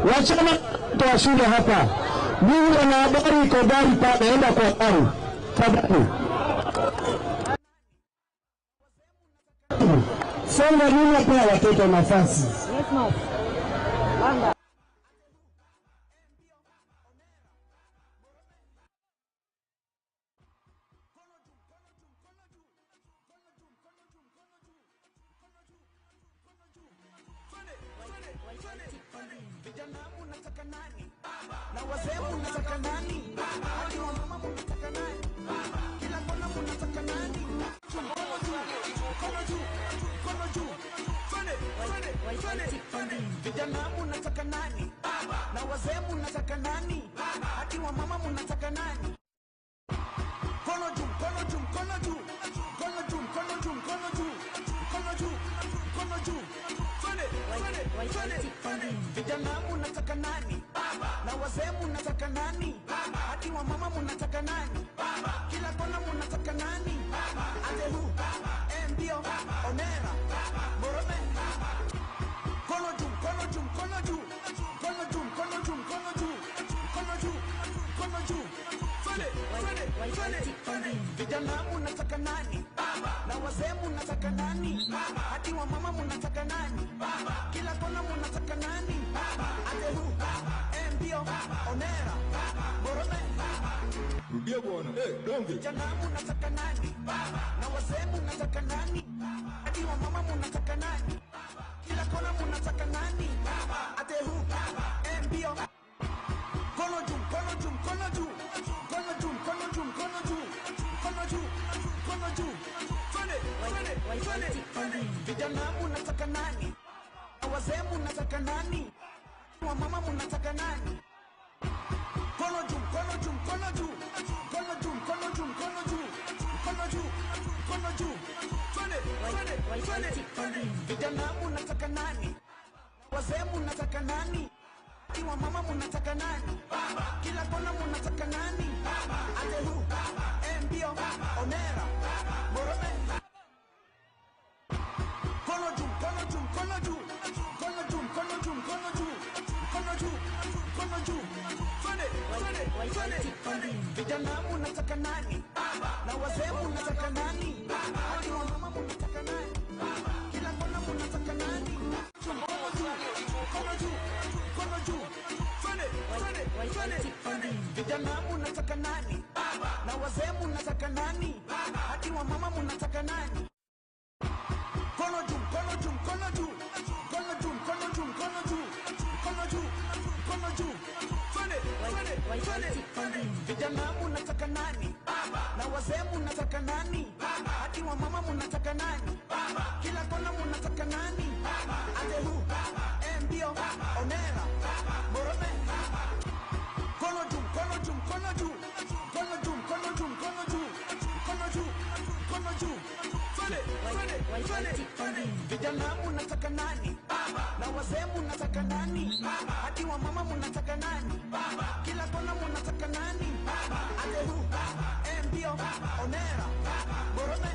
Wachana wa shule hapa. Mimi na habari iko gari pale, enda kwa gari. Tafadhali. Songa nyuma, pea watoto nafasi. Vijana munataka nani? Na wazee munataka nani? Hadi wa mama munataka nani? Mkono juu, mkono juu, mkono juu. Mkono juu, mkono juu, mkono juu. Mkono juu, mkono juu. Twende, twende, twende, twende. Vijana munataka nani? Na wazee munataka nani? Hadi wa mama munataka nani? Kila kona munataka nani? Atehu, Mbio, Onera, Morome. Mkono juu, mkono juu, mkono juu. Mkono juu, mkono juu, mkono juu. Mkono juu, mkono juu. Twende, twende, twende, twende. Vijana munataka nani? Na wazee munataka nani? Hadi wa mama munataka nani? Kila kona munataka nani? Atehu, Mbio, Onera, Morome. Rudia bwana. Donge. Vijana munataka nani? Na wazee munataka nani? Hadi wa mama munataka nani? Kila kona munataka nani? Atehu, Mbio. Mkono juu, mkono juu, mkono juu. Mkono juu, mkono juu, mkono juu. Mkono juu, mkono juu. Twende, twende, twende, twende. Vijana munataka nani? Na wazee munataka nani? Wa mama munataka nani? Mkono juu, mkono juu, mkono juu. Mkono juu, mkono juu, mkono juu. Mkono juu, mkono juu. Twende, twende, twende, twende. Vijana munataka nani? Wazee munataka nani? Wa mama munataka nani? Kila kona munataka nani? Atehu, Mbio, Onera, Morome. Mkono juu, mkono juu, mkono juu. Mkono juu, mkono juu, mkono juu. Mkono juu, mkono juu. Twende, twende, twende, twende. Vijana munataka nani? Na wazee munataka nani? Hadi wa mama munataka nani? Kila kona munataka nani? Mkono juu, mkono juu, mkono juu. Twende, twende, twende, twende. Vijana munataka nani? Na wazee munataka nani? Hadi wa mama munataka nani? Mkono juu, mkono juu, mkono juu. Mkono juu, mkono juu, mkono juu. Mkono juu, mkono juu. Twende, twende, twende, twende. Vijana munataka nani? Na wazee munataka nani? Hadi wa mama munataka nani? Kila kona munataka nani? Atehu, Mbio, Onera, Morome. Mkono juu, mkono juu, mkono juu. Mkono juu, mkono juu, mkono juu. Mkono juu, mkono juu. Twende, twende, twende, twende. Vijana munataka nani? Na wazee munataka nani? Hadi wa mama munataka nani? Kila kona munataka nani? Atehu, Mbio, Onera, Morome.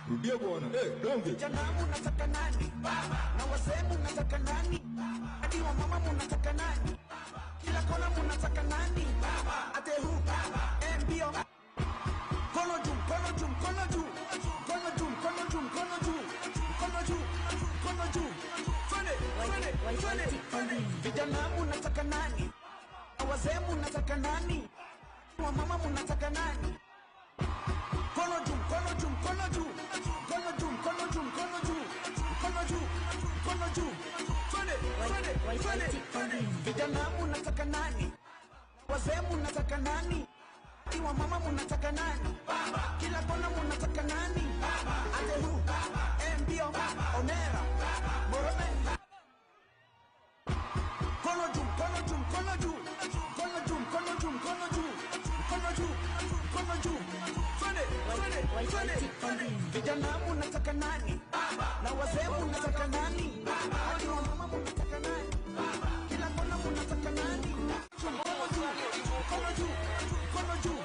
Rudia bwana. Donge. Vijana munataka nani? Na wazee munataka nani? Hadi wa mama munataka nani? Kila kona munataka nani? Atehu, Mbio. Mkono juu, mkono juu, mkono juu. Mkono juu, mkono juu, mkono juu. Mkono juu, mkono juu. Twende, twende, twende, twende. Vijana munataka nani? Na wazee munataka nani? Wa mama munataka nani? Mkono juu, mkono juu, mkono juu. Mkono juu, mkono juu, mkono juu. Mkono juu, mkono juu. Twende, twende, twende, twende. Vijana munataka nani? Wazee munataka nani? Wa mama munataka nani? Kila kona munataka nani? Atehu, Mbio, Onera, Morome. Mkono juu, mkono juu, mkono juu. Mkono juu, mkono juu, mkono juu. Mkono juu, mkono juu. Twende, twende, twende, twende. Vijana munataka nani? Na wazee munataka nani? Hadi wa mama munataka nani? Kila kona munataka nani? Mkono juu, mkono juu, mkono juu.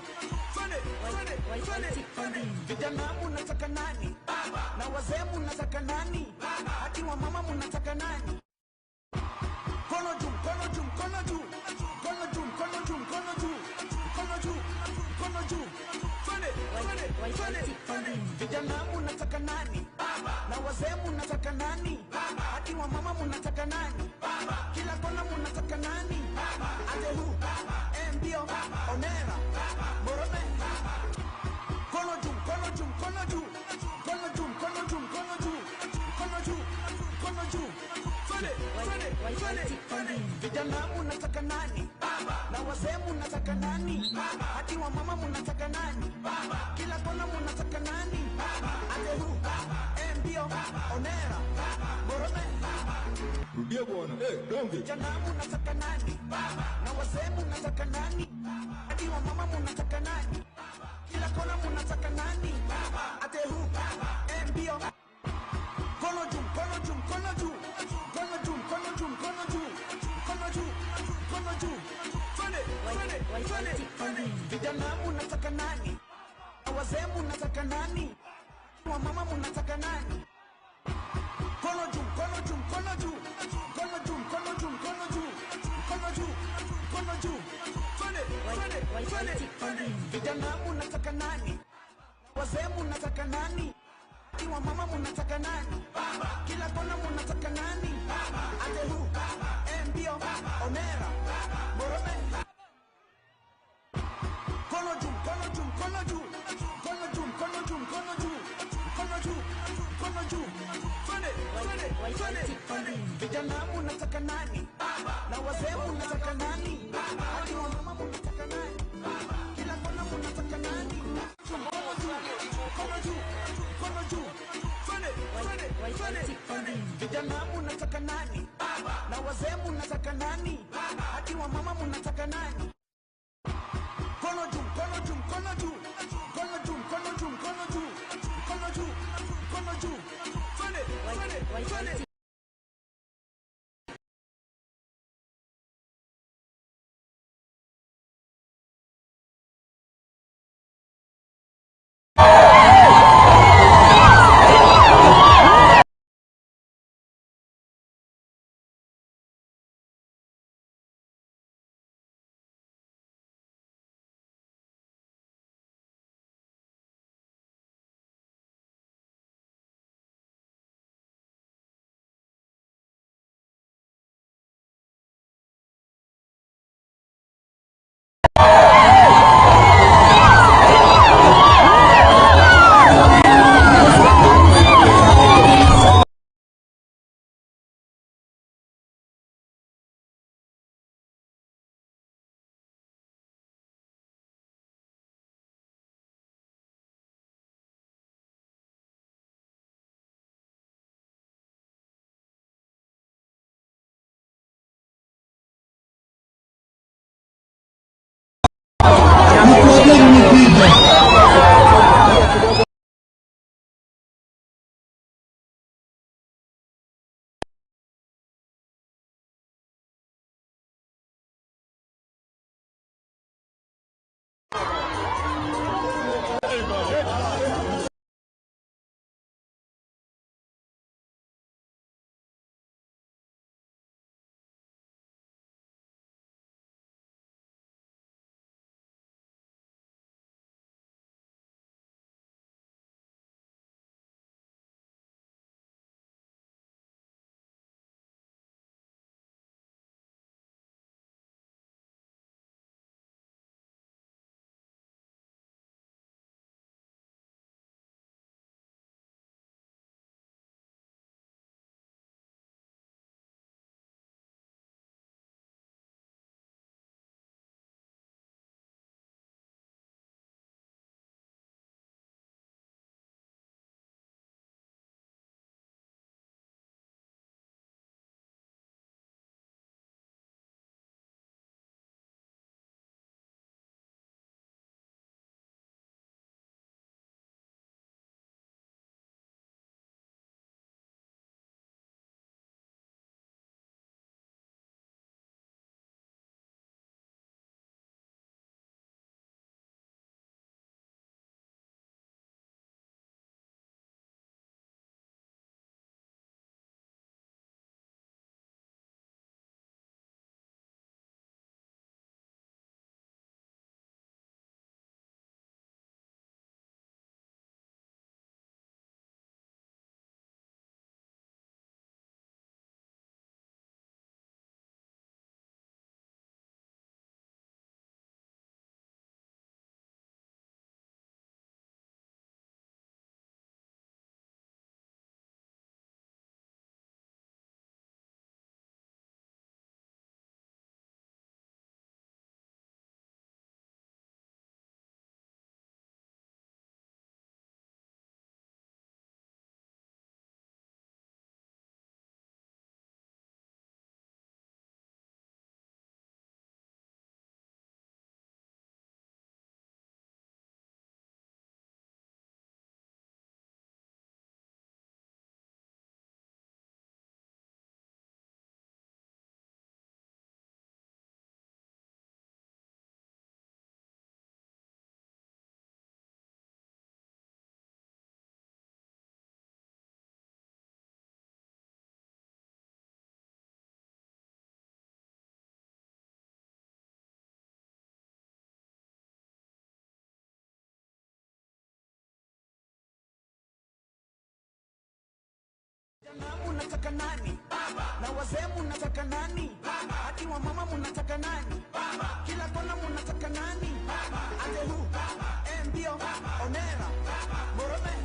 Twende, twende, twende, twende. Vijana munataka nani? Na wazee munataka nani? Hadi wa mama munataka nani? Mkono juu, mkono Twende, twende. Vijana munataka nani? Na wazee munataka nani? Hadi wa mama munataka nani? Kila kona munataka nani? Ate hu, mbio, onera, morome. Mkono juu, mkono juu, mkono juu. Mkono juu, mkono juu, mkono juu. Mkono juu, mkono juu. Twende, twende, twende, twende. Vijana munataka nani? Na wazee munataka nani? Hadi wa mama munataka nani? Kila kona munataka nani? Ate hu, mbio, onera, morome. Rudia bwana. Eh, donge. Vijana munataka nani? Na wazee munataka nani? Hadi wa mama munataka nani? Kila kona munataka nani? Ate hu, mbio. Mkono juu, mkono juu, mkono juu. Mkono juu, mkono juu, mkono juu. Mkono juu, mkono juu. Twende, twende, twende, twende. Vijana munataka nani? Na wazee munataka nani? Wa mama munataka nani? Mkono juu, mkono juu, mkono juu. Mkono juu, mkono juu, mkono juu. Mkono juu, mkono juu. Twende, twende, twende, twende. Vijana munataka nani? Wazee munataka nani? Wa mama munataka nani? Kila kona munataka nani? Ate hu, mbio, onera, morome. Mkono juu, mkono juu, mkono juu. Mkono juu, mkono juu, mkono juu. Mkono juu, mkono juu. Twende, twende, twende, twende. Vijana munataka nani? Na wazee munataka nani? Hadi wa mama munataka nani? Kila kona munataka nani? Mkono juu, mkono juu, mkono juu. Twende, twende, twende, twende. Vijana munataka nani? Na wazee munataka nani? Hadi wa mama munataka nani? Mkono juu, mkono juu, mkono juu. Mkono juu, mkono juu, mkono juu. Mkono juu, mkono juu. Twende, twende, twende. Problem ni kubwa. Munataka nani? Na wazee munataka nani? Hadi wa mama munataka nani? Kila kona munataka nani? Atehu, Mbio, Onera, Morome.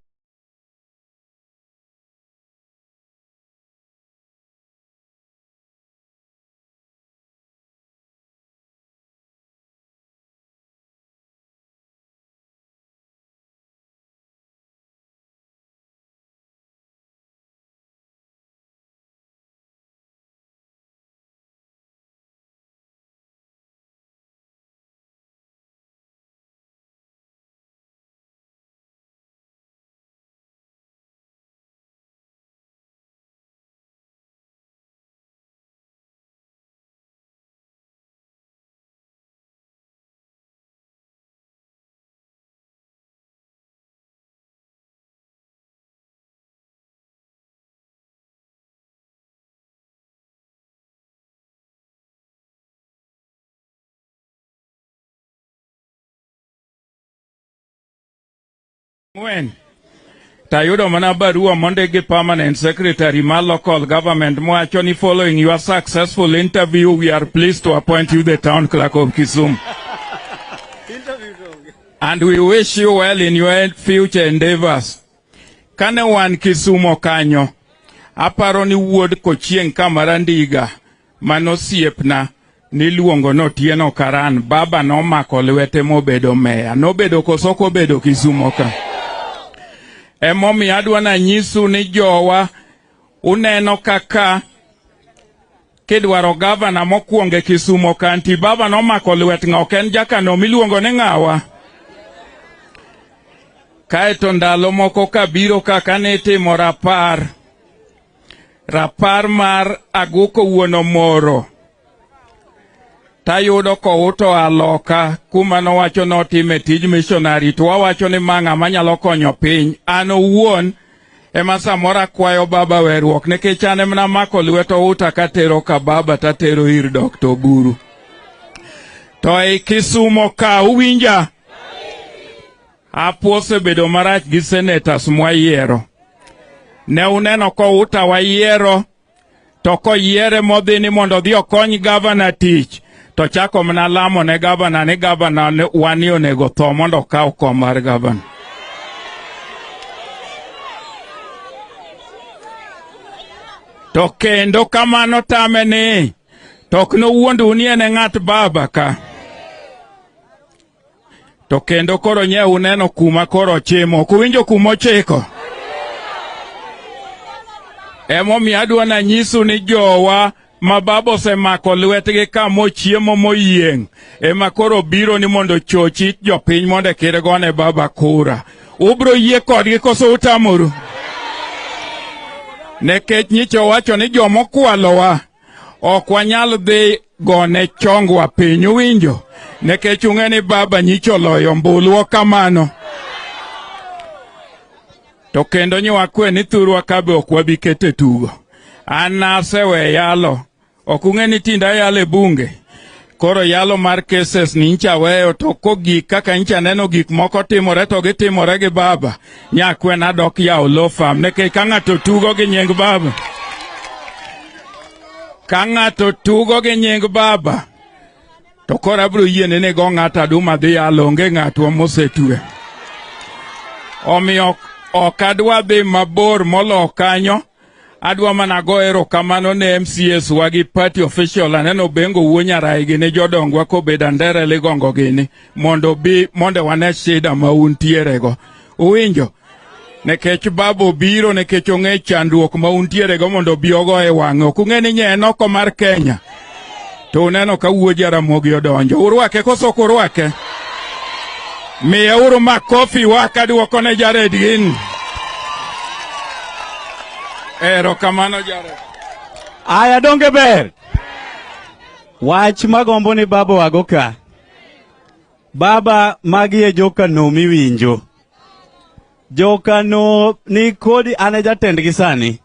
Ng'wen. Tayudo mana barua mondik gi permanent secretary mar local government mowacho ni, "Following your successful interview, we are pleased to appoint you the town clerk of Kisumu. And we wish you well in your future endeavors." Kane wan Kisumo kanyo, aparo ni wuod Kochieng' Kamarandiga manosiepna niluongo ni Otieno Karan, baba nomako lwete mobedo meya. Nobedo koso ok obedo Kisumo ka? Emomiyo adwa nanyisu ni jowa uneno kaka kidwaro gavana mokwongo e Kisumo County, baba nomako lwet ng'a? Ok en jakano miluongo ni ng'awa? Kaeto ndalo moko kabiro kaka nitimo rapar, rapar mar Aguko wuon Omoro, tayudo kouto aloka kuma nowacho notime tij missionary, to wawacho ni ma ng'ama nyalo konyo piny. An owuon ema samoro akwayo baba weruok nikech an ema namako lwet Outa katero ka baba tatero ir Dr. Oburu. To ei Kisumo ka uwinja, apo osebedo marach gi senators mwayiero. Ne uneno kouta wayiero, to koyiere modhi ni mondo odhi okony gavana tich, to chako mana lamo ne gavana ni gavana wani onego tho mondo okaw kom mar gavana. To kendo kamano tame ni to ok nowuondu ni en e ng'at baba ka. To kendo koro nye uneno kuma koro ochimo. Ok uwinjo kuma ochiko? Emomiyo adwa nanyisu ni jowa ma baba osemako lwetgi ka mochiemo moyieng' ema koro biro ni mondo chochi jopiny mondo kir gone baba kura. Ubro yie kodgi koso utamoru? Nikech nyicha owacho ni jomokwalowa ok wanyal dhi gone chongwa piny, uwinjo? Nikech ung'e ni baba nyicha oloyo ombulu kamano. To kendo nyiwakwe ni thurwa ka be ok wabi kete tugo. An nasewe yalo. Ok ung'e ni tinde ayalo e bunge. Koro yalo mar cases ni ncha weyo, to kogik kaka ncha neno gik moko timore to gitimore gi baba. Nyakwe nadok yawo law firm nikech ka ng'ato tugo gi nying baba. Ka ng'ato tugo gi nying baba, to koro abiro yiene ni go ng'ato aduma dhi yalo, onge ng'atwa mosetwe. Omiyo ok adwa dhi mabor molo kanyo. Adwa mana go erokamano ne MCAs wa gi party official. Aneno Bengo wuo Nyarai gini jodongwa kobedo Andere Ligongo gini mondo bi mondo wane shida ma untiere go. Uwinjo? Nikech baba obiro nikech ong'e chandruok ma untiere go mondo obi ogo e wang'e. Ok ung'e ni nye en oko mar Kenya. To uneno ka wuo Jaramogi odonjo. Urwake koso ok urwake? Miyeuru makofi wa kaduoko ne Jared gin. Erokamano, Jared. Aya, donge ber? Wach magombo ni baba wago ka. Baba, magi e jokano miwinjo. Jokano ni kodi, an e jatendgi sani.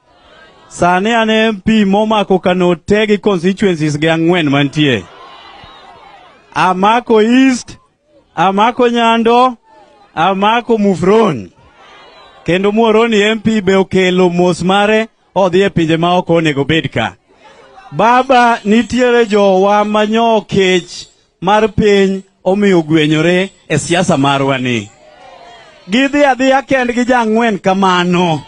Sani an MP momako Kano te gi constituencies gi ang'wen mantie. Amako East, amako Nyando, amako Mufroni. Kendo Muhoroni MP be okelo mos mare. odhi e pinje ma ok onego bed ka. Baba, nitiere jowa manyo kech mar piny omiyo gwenyore e siasa marwa ni. Gidhi adhiya kendgi jang'wen kamano.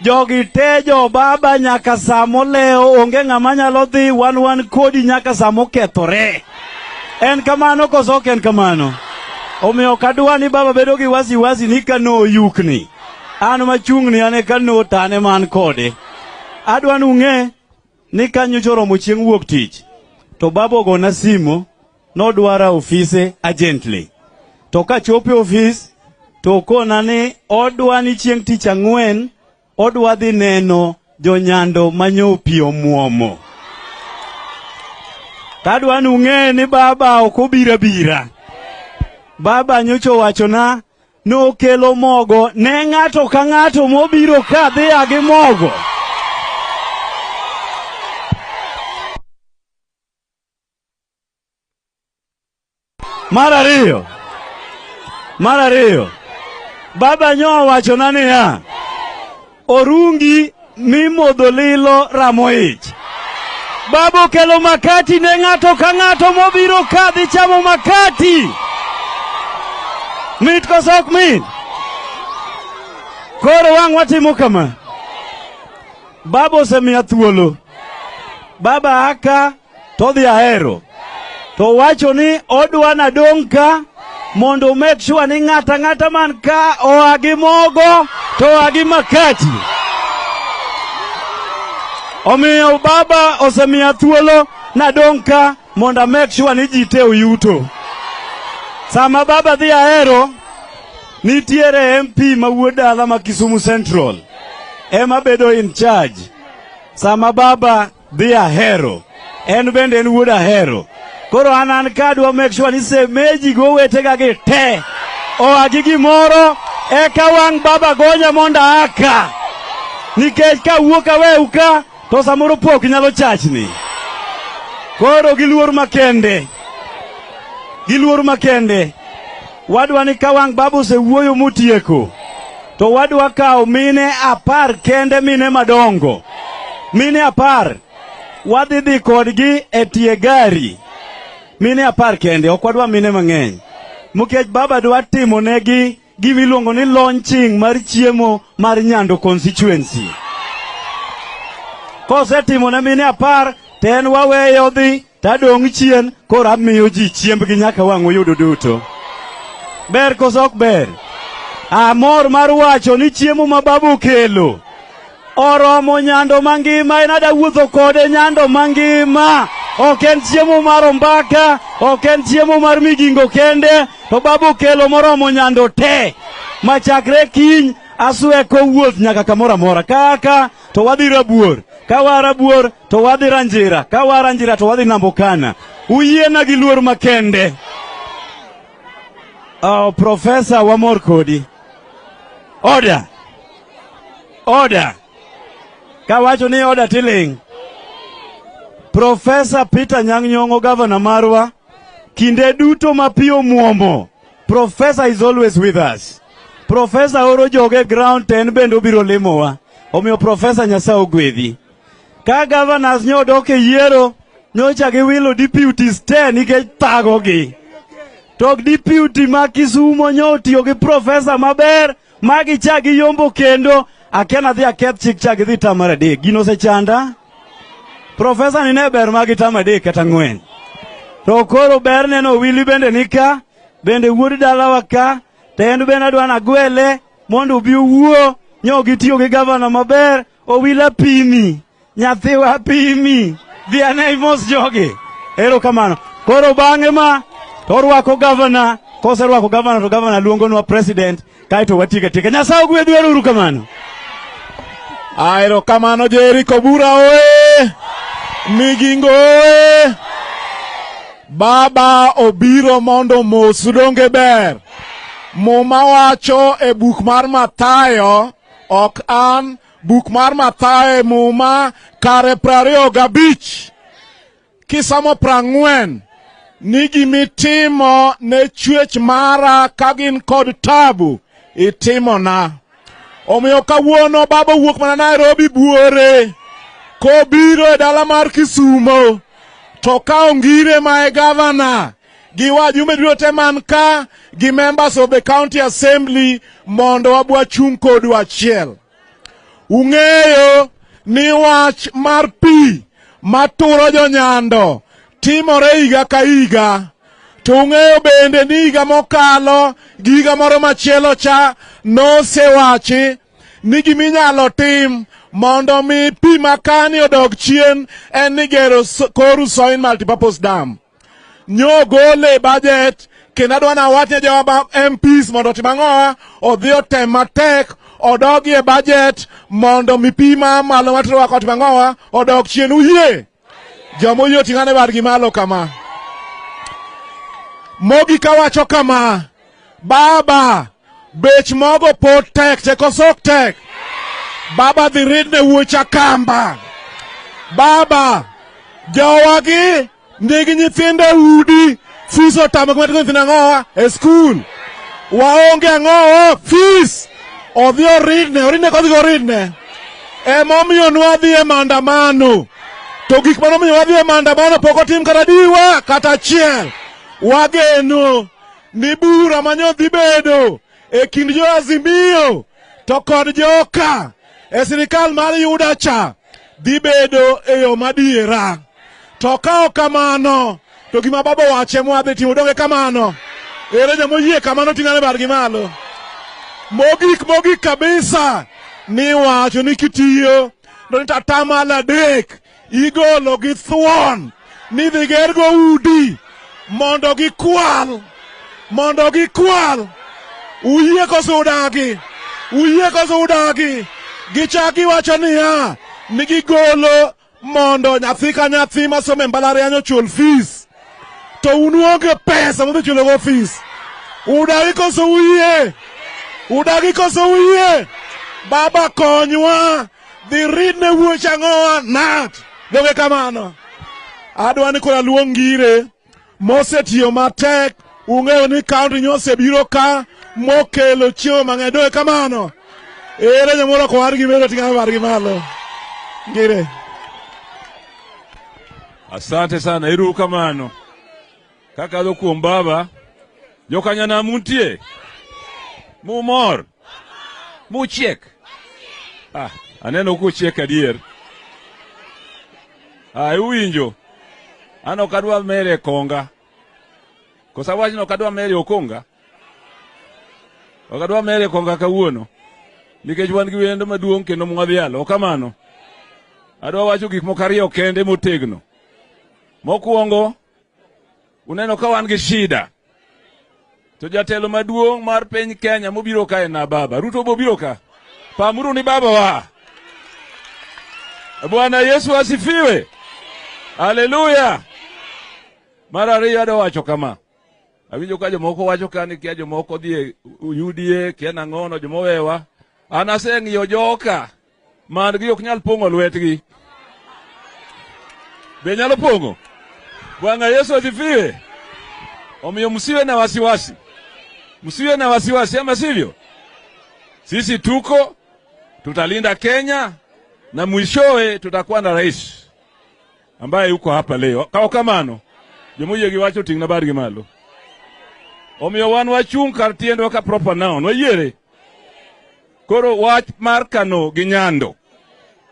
Jogi te jo baba nyaka samolewo, onge ng'ama nyalo dhi, wan kodi nyaka samokethore. En kamano koso ok en kamano? Omiyo ok adwa ni baba bedo gi wasiwasi ni kano oyukni. An machung'ni an e kano to an ema an kode. Adwa ni ung'e ni ka nyocha oromo chieng' wuok tich, to baba ogona simu nodwara ofise urgently. To kachopo e ofis to okona ni odwa ni chieng' tich ang'wen odwa dhi neno jonyando manyo pi omuomo. Tadwa ni ung'e ni baba ok obiro abira. Baba nyocha owachona nokelo mogo ne ng'ato ka ng'ato mobiro ka dhi a gi mogo. Mar ariyo, baba nyo owachona niya, orungi mimodho lilo ramo ich. Baba okelo makati ne ng'ato ka ng'ato mobiro ka dhi chamo makati. Mit koso ok mit? Koro wang' watimo kama. Baba osemiya thuolo. Baba aka to dhi Ahero. To wacho ni odwa nadong' ka mondo make sure ni ng'ata ng'ata man ka oa gi mogo to oa gi makati. Omiyo baba osemiya thuolo nadong' ka mondo a make sure ni ji te oyuto. Sama baba dhi Ahero, nitiere MP ma wuod dala ma Kisumu Central ema bedo in charge. Sama baba dhi Ahero, en bende en wuod Ahero. Koro an ka adwa make sure ni semeji go owetega gi te oa gi gimoro eka wang' baba gonya mondo aka. Nikech kawuok aweu ka to samoro pok nyalo chachni. Koro gi luor makende, gi luor makende, wadwa ni ka wang' baba osewuoyo motieko, to wadwa kawo mine 10 kende, mine madongo. Mine 10 wadhi dhi kodgi e tie gari. Mine 10 kende, ok wadwa mine mang'eny. Nikech baba dwa timo negi gima iluongo ni launching mar chiemo mar Nyando constituency. Kosetimo ne mine 10, to en waweyo dhi, tadong' chien, koro amiyo ji chiembgi nyaka wang' uyudo duto. Ber koso ok ber? Amor mar wacho ni chiemo ma baba okelo oromo Nyando mangima, en ada wuotho kode Nyando mangima. Ok en chiemo mar ombaka, ok en chiemo mar Migingo kende, to baba okelo moromo Nyando te. Machakre kiny asweko wuoth nyaka kamoro amora. Kaka to wadhi Rabuor, ka waa Rabuor to wadhi Ranjira, ka waa Ranjira to wadhi Nambokana. Uyiena gi luor makende. Oh, Profesa, wamor kodi. Order. Order. Kawacho ni order tiling'. Profesa Peter Nyang' Nyong'o, gavana marwa, kinde duto ma pi omuomo, Professor is always with us. Professor oro joge ground to en bende obiro limowa. Omiyo Professor Nyasaye ogwedhi. Ka governors nyo dok e yiero, nyocha giwilo deputies te nikech thagogi. To deputy ma Kisumo nyo otiyo gi professor maber, ma gicha giyombo kendo, akia nadhi aketh chik cha gidhi tam mar 3. Gino osechanda. Professor ni ne ber ma gitam 3 kata 4. To koro ber neno Willy bende nika, bende wuod dalawa ka, to en bende adwa nagwele mondo obi owuo, nyo gitiyo gi gavana maber, Owila pimi, nyathiwa pimi, dhi ane imos jogi. Erokamano. Koro bang'e ma to orwako gavana, koserwako gavana to gavana luongonwa president, kaeto watieko atieka. Nyasaye ogwedhu, ero uru kamano. Erokamano Jericho Bura oe, Migingo oe. Baba obiro mondo omosu, donge ber? Muma wacho e buk mar Mathayo, ok an, buk mar Mathayo e Muma kare 25 kisomo 40 ni gimitimo ne chwech mara ka gin kod tabu itimona. Omiyo kawuono baba owuok mana Nairobi buore kobiro e dala mar Kisumo to ka Ngire ma e gavana gi wajumbe duto te man ka gi members of the county assembly mondo wabwa chung' kodu achiel. Ung'eyo ni wach mar pi maturo jonyando timore higa ka higa. To ung'eyo bende ni higa mokalo gi higa moro machielo cha nosewachi ni giminyalo tim mondo mi pi makani odog chien en ni gero Koru Soin Multipurpose Dam. Nyo gole budget kendo adwa nawach ne jowa MPs mondo otim ang'owa odhi otem matek odogi e budget mondo mi pi ma malo maturo otim ang'owa odog chien. Uyie? Joma oyie oting'ane badgi malo kama. Mogik awacho kama, baba, bech mogo pod tek, tek koso ok tek? Baba dhi ridne wuocha kamba. Baba, jowagi nigi nyithindo e udi, fees otamogi matero nyithindo ang'owa e skul. Waonge ang'owa fees. Odhi oridne, oridne kodhi oridne. Emomiyo nwadhi e maandamano. To gik manomiyo wadhi e maandamano pok otim kata diwa kata achiel. Wageno ni bura manyo dhi bedo e kind jo Azimio to kod joka e sirikal mar Yuda cha dhi bedo e yo madiera. To ka ok kamano, to gima baba owacho ema wadhi timo, donge kamano? Ere joma oyie kamano ting'ane badgi malo. Mogik mogik kabisa ni wacho ni kitiyo to ni atamalo adek igolo gi thuon ni dhi gergo udi mondo gikwal, mondo gikwal. Uyie koso udagi? Uyie koso udagi? Gichak giwacho niya ni gigolo mondo nyathi ka nyathi masomo e mbalariany ochul fees. To un uonge pesa mudhi chulogo fees. Udagi koso uyie? Udagi koso uyie? Baba konywa, dhi ridne wuoch ang'owa nat. Donge kamano? Adwa ni koro aluong Ngire mosetiyo matek. Ung'eyo ni kaunti nyosebiro ka mokelo chiemo mang'eny. Donge kamano? Ere jomoro kowar gi melo ting'ane bargi malo. Ngire. Asante sana, ero kamano. Kakadho kuom baba, jokanyanam untie? Mumor? Muchiek? Ah, aneno kuchiek adier. Ah, uwinjo? An ok adwa mere konga. Kosa wach ni ok adwa mere okonga? Ok adwa mere konga kawuono. Nikech wan gi wendo maduong' kendo mwadhialo, ok kamano? Adwa wacho gik moko ariyo kende motegno. Mokwongo, uneno ka wan gi shida. To jatelo maduong' mar piny Kenya mobiro ka en na baba. Ruto bobiro ka. Pamuru ni baba wa. Bwana Yesu asifiwe. Haleluya. Mar ariyo adwa wacho kama. Awinjo ka jomoko wacho ka ni kia jomoko dhi e UDA, kia nang'ono, jomowewa. An aseng'iyo joka man gi ok nyal pong'o lwetgi. Be nyalo pong'o? Bwana Yesu asifiwe. Omiyo msiwe na wasiwasi, msiwe na wasiwasi, ama sivyo? Sisi tuko, tutalinda Kenya na mwishowe tutakuwa na rais ambaye yuko hapa leo. Kao kamano, jomoyie gi wacho ting'na bargi malo. Omiyo wan wachung' kar tiendwa ka proper noun, wayiere. Koro wach mar Kano gi Nyando,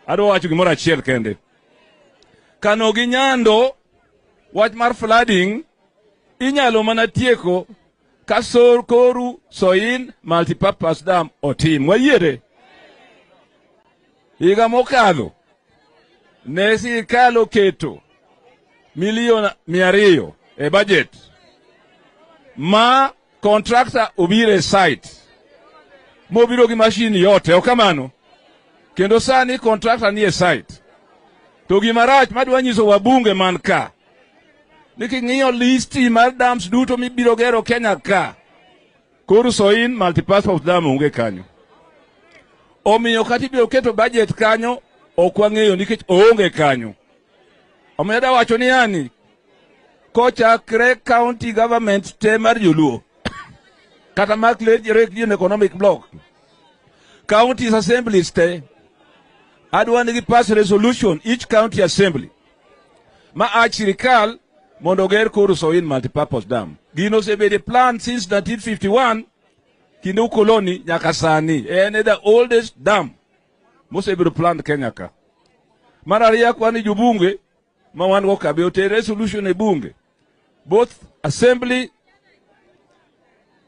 adwa wacho gimoro achiel kende. Kano gi Nyando, wach mar flooding inyalo mana tieko ka sor Koru Soin multipurpose dam otim. Wayiere. Higa mokadho ne sirikal oketo milion 200 e budget ma contractor obiro e site mobiro gi machine yote, ok kamano? Kendo sani contractor ni e site. To gima rach madwa nyiso wabunge man ka ni king'iyo listi mar dams duto mibiro gero Kenya ka, Koru Soin multipurpose dam onge kanyo. Omiyo kata ibiro keto budget kanyo ok wang'eyo nikech oonge kanyo. Omiyo adwa wacho ni yani kochakre county government te mar joluo kata mar Region Economic Block. Counties assemblies te adwa ni gi pass resolution each county assembly ma ach sirikal mondo oger Koru Soin multipurpose dam. Gino osebedo e plan since 1951 kinde ukoloni nyaka sani. En e the oldest dam mosebedo planned Kenya ka. Mar ariyo akwa ni jobunge ma wan go ka be oter resolution e bunge, both assembly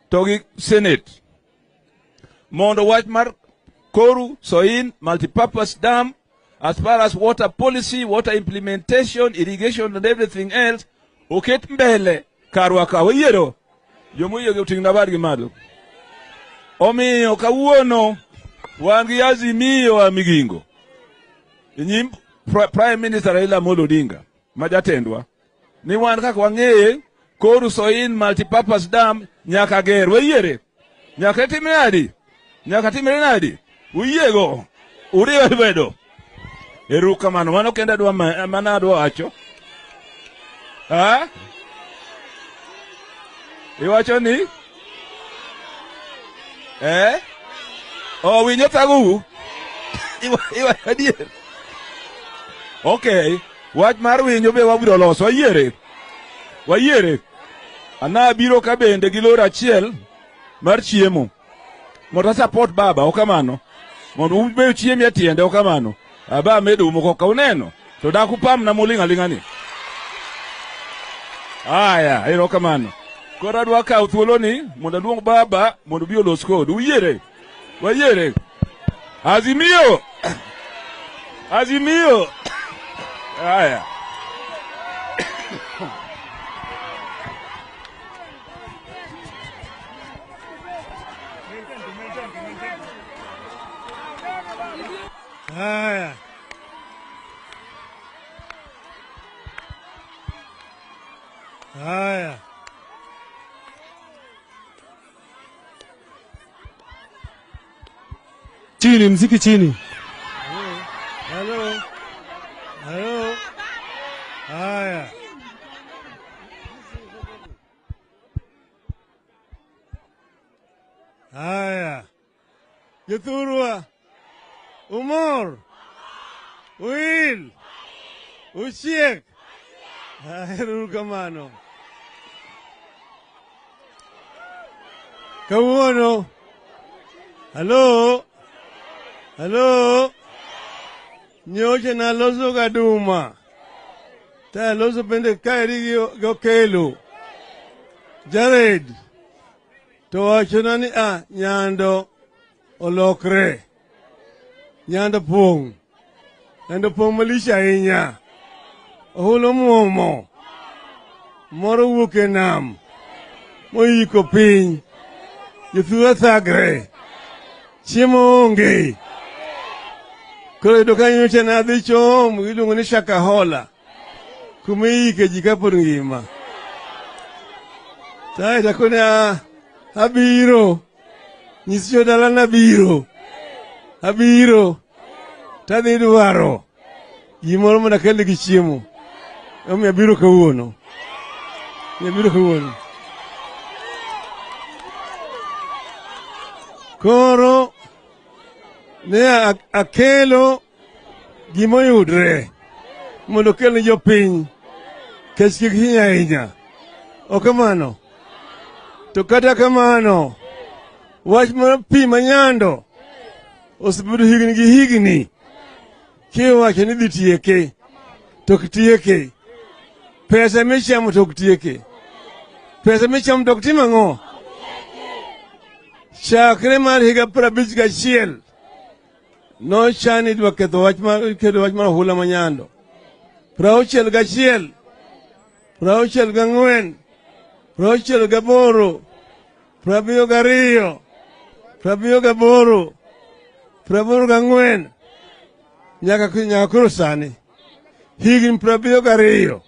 to gi senate, mondo wach mar Koru Soin multipurpose dam, as far as water policy, water implementation, irrigation and everything else, oket mbele karwa ka. Wayiero jomoyie oting'na badgi malo. Omiyo kawuono wan gi Azimio wa Migingo e nyim Prime Minister Raila Amolo Odinga ma jatendwa ni wan kaka wang'eye Koru Soin multipurpose dam nyaka ger. Wayiere nyaka timre nadi? Nyaka timre nadi? Uyiego uriwe lwedo. Erokamano. Mano kendo adwa mana adwa wacho. Ha? Iwacho ni? Eh? Oh, winyo thagou? Iwacho adier? Okay. Wach mar winyo be wabiro loso. Wayiere. Wayiere. Ana biro ka bende gi lori achiel mar chiemo. Mondo support baba, ok kamano. Mondo ube uchiem e tiende, ok kamano. Aba amedo moko ka uneno. To dak upamna muling' aling'a ni. Aya, erokamano. Koro adwa kawo thuoloni mondo aluong baba mondo obi olos kodu. Uyiere? Wayiere? Azimio! Azimio! Aya. Haya. Haya. Chini, mziki chini. Hello. Hello. Haya. Haya. Jothurwa. Umor. Uil. Uchiek. Erokamano. Kawuono. Hello. Hello. Nyocha naloso gaduma. Ta aloso bende kaeri gi Okelo. Jared. To wachona ni a Nyando olokre. Nyando pong'. Nyando pong' malich ahinya. Ohulo muomo. Moro wuok e nam. Moyiko piny. Jothurwa thagre. Chiemo onge. Koro yudo ka nyocha nadhi chom iluongo ni Shakahola. Kuma iyike ji kapod ngima. Kaeto akone abiro. Nyis jodala nabiro. Abiro. Tadhi dwaro gimoro mondo akel gi chiemo. Omiyo abiro kawuono. Abiro kawuono. Koro ne akelo gimoyudre mondo okel ne jopiny kech kik hiny ahinya. Ok kamano. To kata kamano, wach mar pi ma Nyando osebedo higni gi higni kiwacho ni dhi tieke to ok tieke. Pesa michamo to ok tieke. Pesa michamo to ok tim ang'o? Chakre mar higa 51 nochan idwa ketho wach mar kedo wach mar ohula ma Nyando. 61, 64, 68, 72, 78, 84 nyaka koro sani higni 72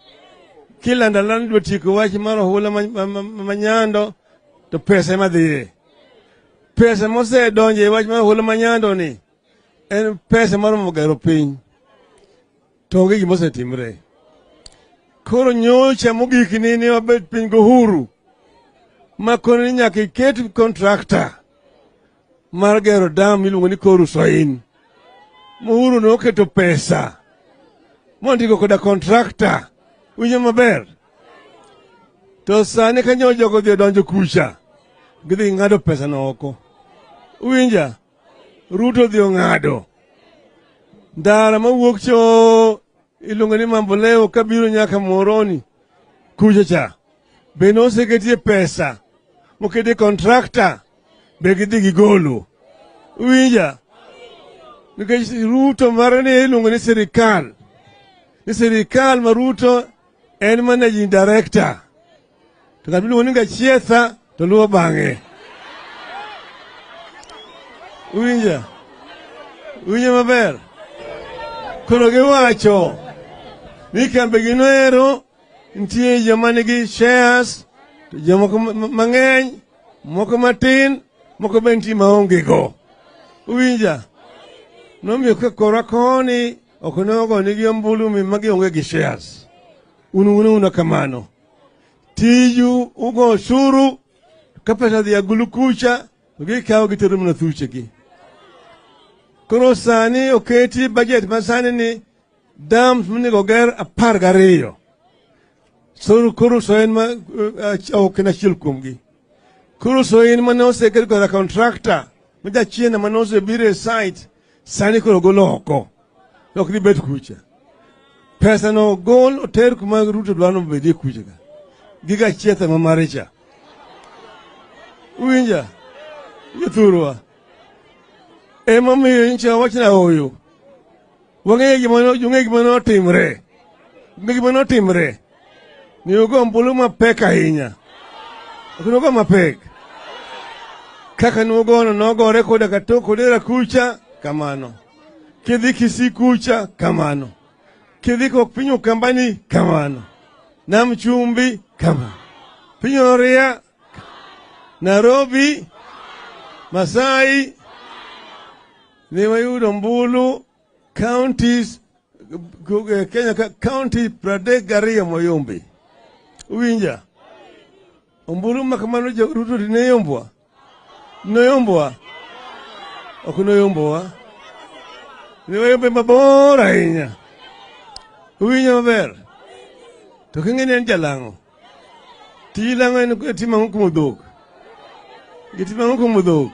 kilando alanda idwa tieko wach mar ohula ma Nyando to pesa ema dhiye. Pesa mosedonjo e wach mar ohula ma Nyando ni en pesa maromo gero piny to onge gima osetimre. Koro nyocha mogik ni wabet piny gohuru makoni ni nyaka iket contractor mar gero dam miluongo ni Koru Soin. Uhuru noketo pesa mondiko koda contractor. Winjo maber? To sani ka nyo jogo odhi odonjo kucha, gidhi ng'ado pesa no oko. Uwinja? Ruto odhi ong'ado. Ndara mawuok cho iluongo ni Mamboleo kabiro nyaka Moroni kucha cha. Be noseketie pesa moketie contractor be gidhi gigolo. Uwinja? Nikech Ruto mare ni iluongo ni sirikal. Ni sirikal ma Ruto en managing director. To ng'at miluongo ni Gachietha to luwo bang'e. Uwinja? Uwinjo maber? Koro giwacho ni kambi gino ero nitie joma nigi shares to jomoko mang'eny, moko matin, moko be nitie maonge go. Uwinja? Nomiyo ka kora koni ok nogo nigi ombulu mi magi onge gi shares. Un una kamano. Tiju ugo osuru ka pesa dhi agulu kucha to gikawo gitero mana thuchegi. Koro sani oketi budget ma sani ni dams monego ger 12. So koro Soin ma ok en achiel kuomgi. Koro Soin mane oseket koda contractor ma jachien mane osebiro e site sani koro golo oko. Ok dhi bet kucha. Pesa no gol oter kuma Ruto dwaro ni obedie kucha ka. Gi Gachietha ma mare cha. Uwinja? Jothurwa. Emomiyo nyicha wachna ooyo. Wang'eyo gima ong'e gima notimre. Ong'e gima notimre. Ni ugo ombulu mapek ahinya. Ok nugo mapek. Kaka nugono nogore koda katok kodera kucha kamano. Kidhi Kisii kucha kamano. Kidhi kok piny Ukambani kamano. Nam Chumbi kamano. Piny Oria, Nairobi, Masai, ne wayudo ombulu counties Kenya ka county 32 moyombe. Uwinja? Ombulu ma kamano jo Ruto ne yombwa. Noyombwa. Ok noyombowa. Ne wayombe mabor ahinya. Uwinjo maber? To king'e ni en jalang'o. Tij lang'o en timo ang'o kuom dhok? Gitimo ang'o kuom dhok?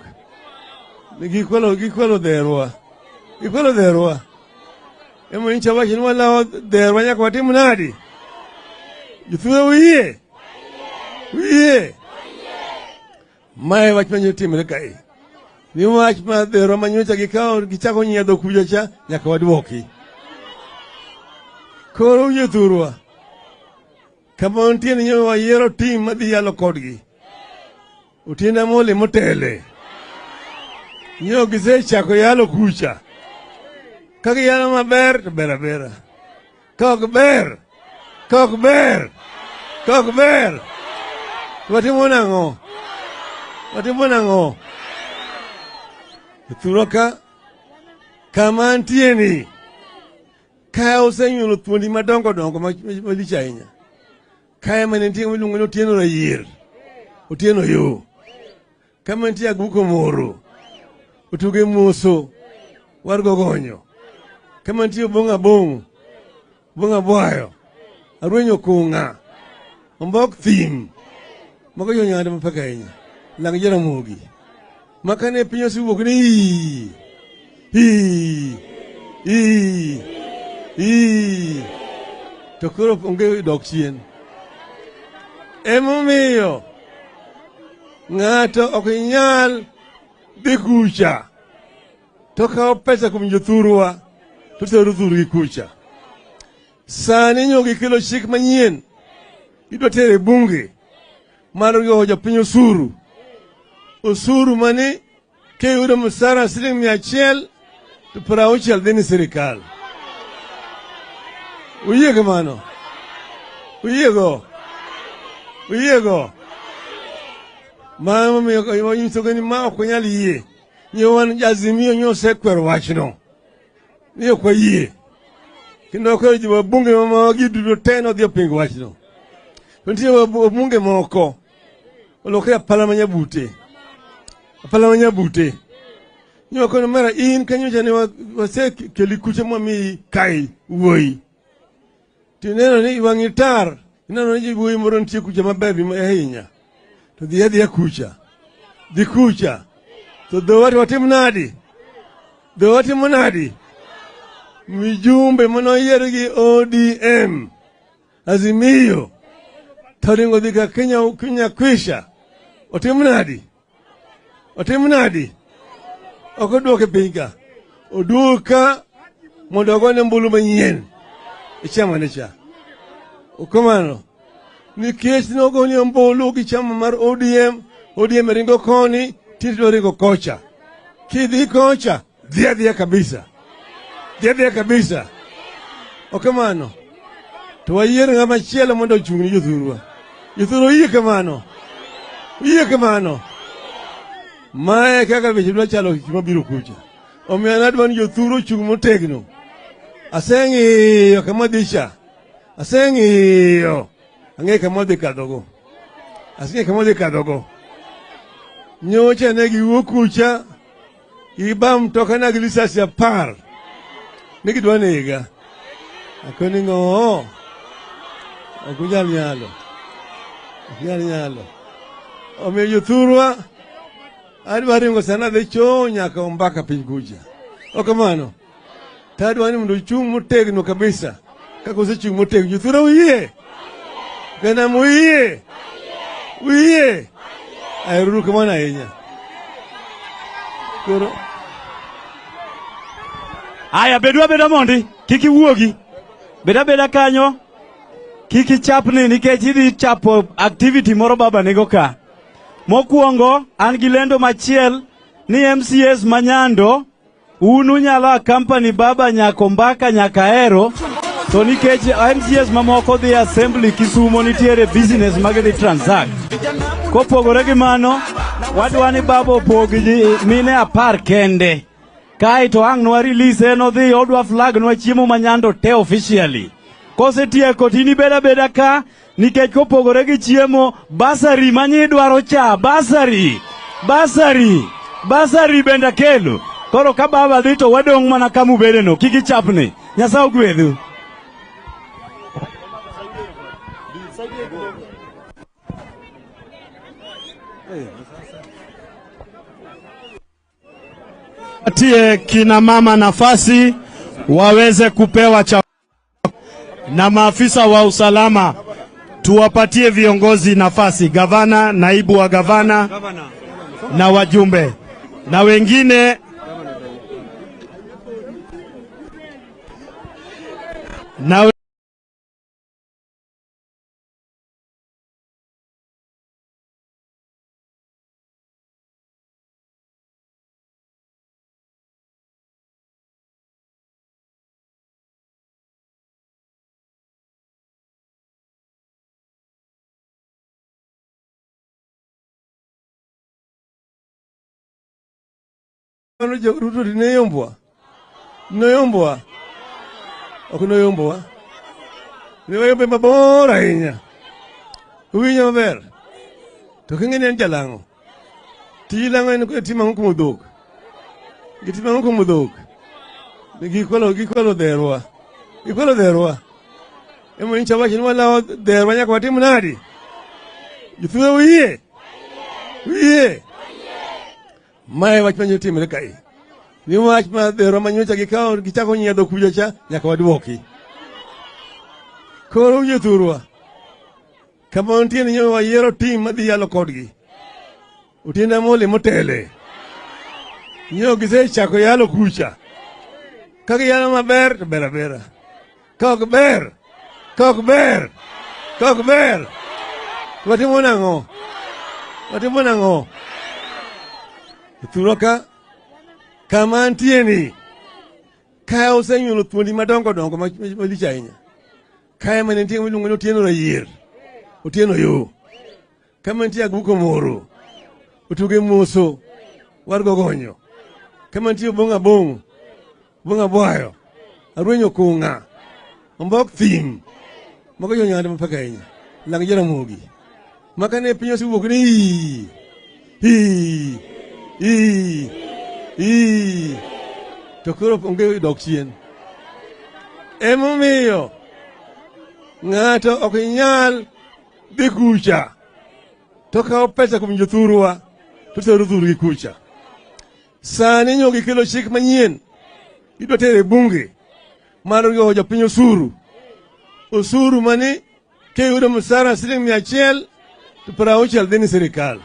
Gikwalo dherwa. Gikwalo dherwa. Emomiyo nyicha wacho ni walawo dherwa nyaka watim nadi? Jothurwa uyie? Uyie? Mae wach manyo timre kae. Ni wach ma dherwa manyocha gikawo gichako nyiedho kucha cha nyaka waduoki. Koro jothurwa, kama wantie ni nyo wayiero tim madhi yalo kodgi. Otiende Amolo motele. Nyo gisechako yalo kucha. Ka giyalo maber to ber abera. Ka ok ber, ka ok ber, ka ok ber, to watimo nang'o? Watimo nang'o? Jothurwa ka kama antie ni ka osenyuolo thuondi madongo dongo malich ahinya. Kae mane nitie miluongo ni Otieno Rayier, Otieno Yo. Kama nitie Aguko Moro, Otuge Moso, Wargo Gonyo. Kama nitie Obong'o Abong'o, Obong'o Abwayo, Arwenyo Kunga, Ombok Thim, mago jonyanda mapek ahinya. Lang Jaramogi. Ma kane piny osewuok ni ii, ii, ii, ii, to koro onge dok chien. Emomiyo ng'ato ok nyal dhi kucha to kawo pesa kuom jothurwa to tero thurgi kucha. Sani nyo gikelo chik manyien idwa tero e bunge mar goyo jopiny osuru. Osuru mani kiyudo msara siling 100 to 60 dhi ni sirikal. Uyie kamano? Uyiego? Uyiego? Mano momiyo wanyisogi ni ma ok wanyal yie. Ni wan Azimio nyo osekwero wachno. Ni ok wayie. Kendo wakwero ji wabunge mamagi duto te nodhi opingo wachno. To nitie wabunge moko olokre apala ma nyabute. Apala ma nyabute. Nyokono mara in kanyocha ne wasekeli kucha mwamiyi kai wuoyi. Tineno ni wang'i tar, ineno ni wuoyi moro nitie kucha maber ahinya. To dhi adhiya kucha. Dhi kucha. To dhowa to watim nadi? Dhowa timo nadi? Mijumbe manoyier gi ODM Azimio to ringo dhi ka Kenya, Kenya kwisha. Otim nadi? Otim nadi? Ok oduoke piny ka. Oduoke ka mondo ogone ombulu manyien e chama ne cha. Okamano. Nikech nogoni ombulu gi chama mar ODM, ODM ringo koni, tinde ringo kocha. Kidhi kocha, dhi adhiya kabisa. Dhi adhiya kabisa. Okamano. To wayier ng'ama chielo mondo ochung' ni jothurwa. Jothurwa oyie kamano. Oyie kamano. Mae kaka weche dwa chalo gik mabiro kucha. Omiyo an adwa ni jothuru ochung' motegno. Aseng'iyo kama dhi cha. Aseng'iyo. Ang'eyo kama odhi kadhogo. Aseng'eyo kama odhi kadhogo. Nyocha ne giwuok kucha, giba mtoka na gi lisasi 10. Ni gidwa nega. Akoni ng'o? Ok unyal nyalo. Ok unyal nyalo. Omiyo jothurwa, adwa ringo sana dhi choo nyaka ombaka piny kucha. Ok kamano. To adwa ni mondo uchung' motegno kabisa. Kaka usechung' motegno. Jothurwa uyie? Ganam uyie? Uyie? Aheruru kamano ahinya. Koro Aya, bedu abeda mondi, kik iwuogi. Bed abeda kanyo, kik ichapni nikech idhi chapo activity moro baba nigo ka. Mokwongo, an gi lendo machiel ni MCAs ma Nyando, un unyalo accompany baba nyaka Ombaka nyaka Ahero, to nikech MCAs mamoko dhi assembly Kisumo nitiere business magidhi transact. Kopogore gi mano, wadwa ni baba opog ji mine 10 kende. Kae to ang' nwa release en odhi odwa flag nwa chiemo ma Nyando te officially. Kosetieko to in ibed abeda ka nikech kopogore gi chiemo basari manyi dwaro cha basari basari basari bende akelo. Koro ka baba dhi to wadong' mana kamubedeno kik ichapni. Nyasaye ogwedhu. Patie kina mama nafasi waweze kupewa chakula na maafisa wa usalama tuwapatie viongozi nafasi, gavana, naibu wa gavana na wajumbe na wengine. Na Ruto noyombwa. Noyombwa. Ok noyombwa. Ne wayombe mabor ahinya. Uwinjo maber. To king'e ni en jalang'o. Tij lang'o en timo ang'o kuom dhok? Gitimo ang'o kuom dhok? Gikwalo dherwa. Gikwalo dherwa. Emomiyo nyicha wacho ni walawo dherwa nyaka watim nadi? Jothurwa uyie? Uyie? Mae wach manyo timore kae. Ni wach ma dherwa manyocha gikawo gichako nyiedho kucha cha nyaka waduoki. Koro jothurwa, kama wantie ni nyocha wayiero tim madhi yalo kodgi. Otiende Amolo motele. Nyo gisechako yalo kucha. Ka giyalo maber to ber abera. Ka ok ber, ka ok ber, ka ok ber, watimo nang'o? Watimo nang'o? Jothurwa ka, kama antie ni, ka osenyuolo thuondi madongo dongo malich ahinya. Kae mane nitie miluongo ni Otieno Rayier, Otieno Yo. Kama nitie Aguko Moro, Otuge Moso, war Gogonyo. Kama nitie Obong'o Abong'o, Obong'o Abwayo, Arwenyo Kunga, Ombok Thim, mago jo Nyando mapek ahinya, Lang Jaramogi. Maka ne piny osewuok ni hii, hii, hii. Ii. To koro onge dok chien. Emomiyo ng'ato ok nyal dhi kucha to kawo pesa kuom jothurwa to tero thurgi kucha. Sani nyo gikelo chik manyien idwa tere e bunge mar goyo jopiny osuru. Osuru mani kiyudo msara siling 100 to 60 dhi ni sirikal.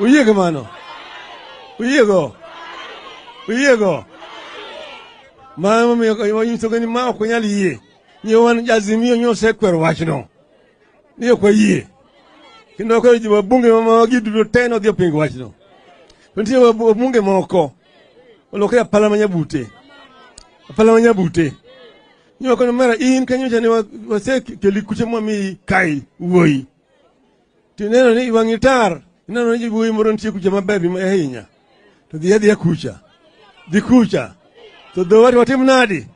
Uyie kamano? Uyiego? Uyiego? Mano momiyo wanyisogi ni ma ok wanyal yie. Nyo wan Azimio nyo osekwero wachno. Ni ok wayie. Kendo wakwero ji wabunge mamagi duto te nodhi opingo wachno. To nitie wabunge moko olokre apala manyabute. Apala manyabute. Nyo wakono mara in kanyocha ne wasekeli kuche mwamiyi kai wuoyi. Tineno ni wang'i tar, ineno ni wuoyi moro nitie kucha maber ahinya. To dhi adhiya kucha. Dhi kucha. To dhowa watim nadi?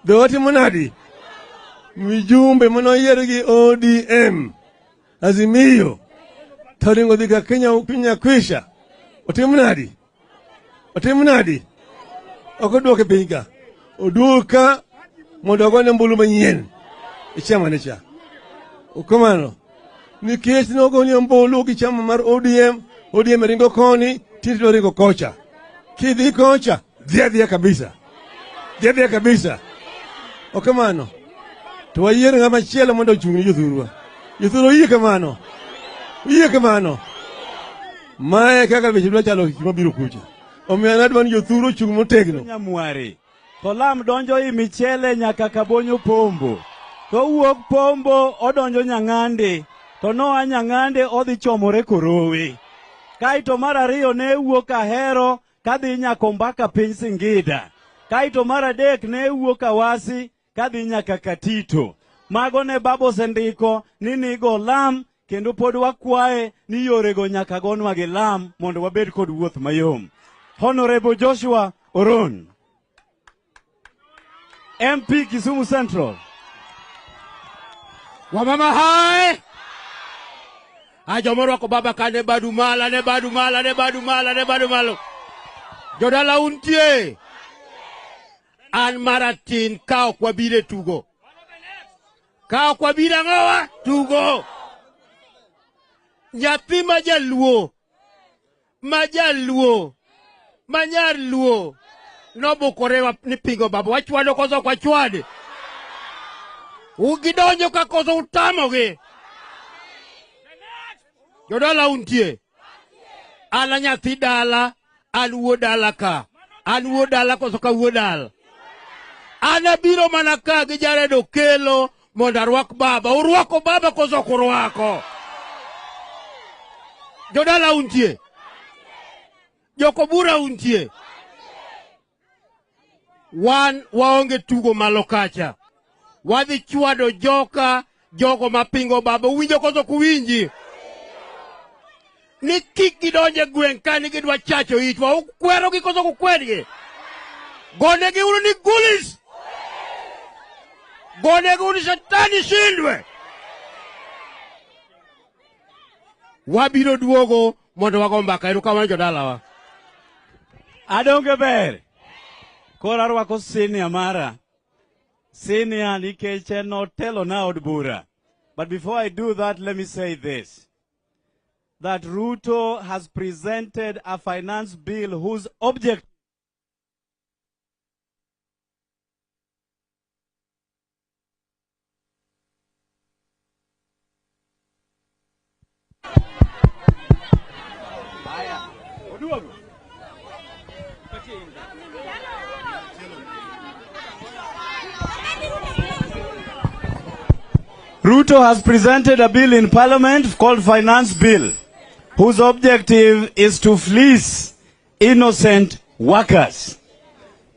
Dhowa watimo nadi? Mijumbe manoyier gi ODM Azimio to ringo dhi ka Kenya piny kwisha. Otim nadi? Otim nadi? Ok oduoke piny ka. Oduog ka mondo ogone ombulu manyien e chama ne cha. Okamano. Nikech nogoni ombulu gi chama mar ODM, ODM ringo koni, tinde ringo kocha. Kidhi kocha, dhi adhiya kabisa. Dhi adhiya kabisa. Okamano. To wayier ng'ama chielo mondo ochung' ne jothurwa. Jothurwa oyie kamano. Oyie kamano. Mae kaka weche dwa chalo gik mabiro kucha. Omiyo an adwa ni jothurwa ochung' motegno. Nyamware. To lam donjo i michele nyaka Kabonyo Pombo. To wuok Pombo odonjo Nyang'ande. To noa Nyang'ande odhi chomore Korowe. Kaeto mar ariyo ne wuok Ahero kadhi nyaka Ombaka piny Singida. Kaeto mar adek ne wuok Awasi kadhi nyaka Katito. Mago ne baba osendiko ni nigo lam kendo pod wakwaye ni yorego nyaka gonwa gi lam mondo wabed kod wuoth mayom. Honorable Joshua Oron, MP Kisumu Central. Wamama hai! Ajo morwako baba ka ne badu malo, ne badu malo, ne badu malo, ne badu malo. Jodala untie. An maratin ka ok wabiro e tugo. Ka ok wabiro ang'owa? Tugo. Nyathi ma jaluo, ma nyar luo, nobukore ni pingo baba. Wachwado koso ok wachwadi? Ugidonjo ka koso utamogi? Jodala untie. An a nyathi dala, an wuod dala ka. An wuod dala koso ka wuod dala. An abiro mana ka gi Jared Okello mondo arwak baba. Urwako baba koso ok urwako? Jodala untie. Jokobura untie. Wan waonge tugo malo kacha. Wadhi chwado joka, jogo mapingo baba. Uwinjo koso ok uwinji? Ni kik gidonje gweng' ka ni gidwa chacho itwa. Ukwerogi koso ok ukwergi? Gonegi uru ni gulis. Gonegi uru ni shetani shindwe. Wabiro duogo mondo wago mbaka. Erokamano jodalawa. Adonge ber. Koro arwako senior mara. Senior nikech en notelo na od bura. But before I do that, let me say this. That Ruto has presented a finance bill whose object Ruto has presented a bill in parliament called Finance Bill, whose objective is to fleece innocent workers.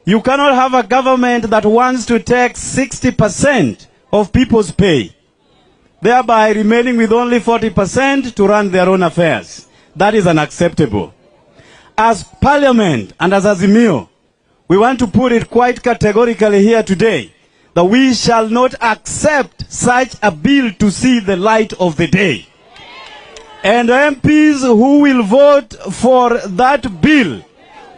You cannot have a government that wants to take 60% of people's pay, thereby remaining with only 40% to run their own affairs. That is unacceptable. As Parliament and as Azimio, we want to put it quite categorically here today that we shall not accept such a bill to see the light of the day. And MPs who will vote for that bill,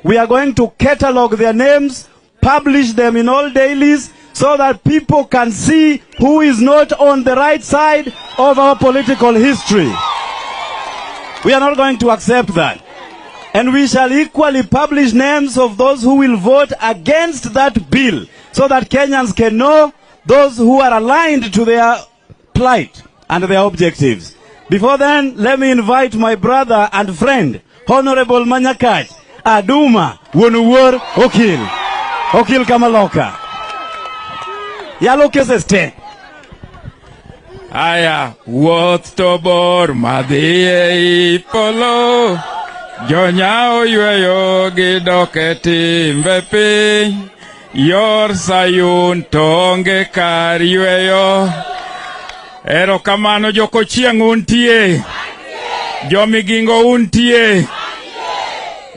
we are going to catalog their names, publish them in all dailies, so that people can see who is not on the right side of our political history. We are not going to accept that. And we shall equally publish names of those who will vote against that bill, so that Kenyans can know those who are aligned to their plight and their objectives. Before then, let me invite my brother and friend, Honorable Manyakach Aduma Wonuwur Okil. Okil Kamaloka. Yalo cases te. Aya, wuoth to bor madhi ei polo, jonyao yweyo gidok e timbe piny, yor Sayun to onge kar yweyo. Erokamano jokochieng' untie, jomigingo untie.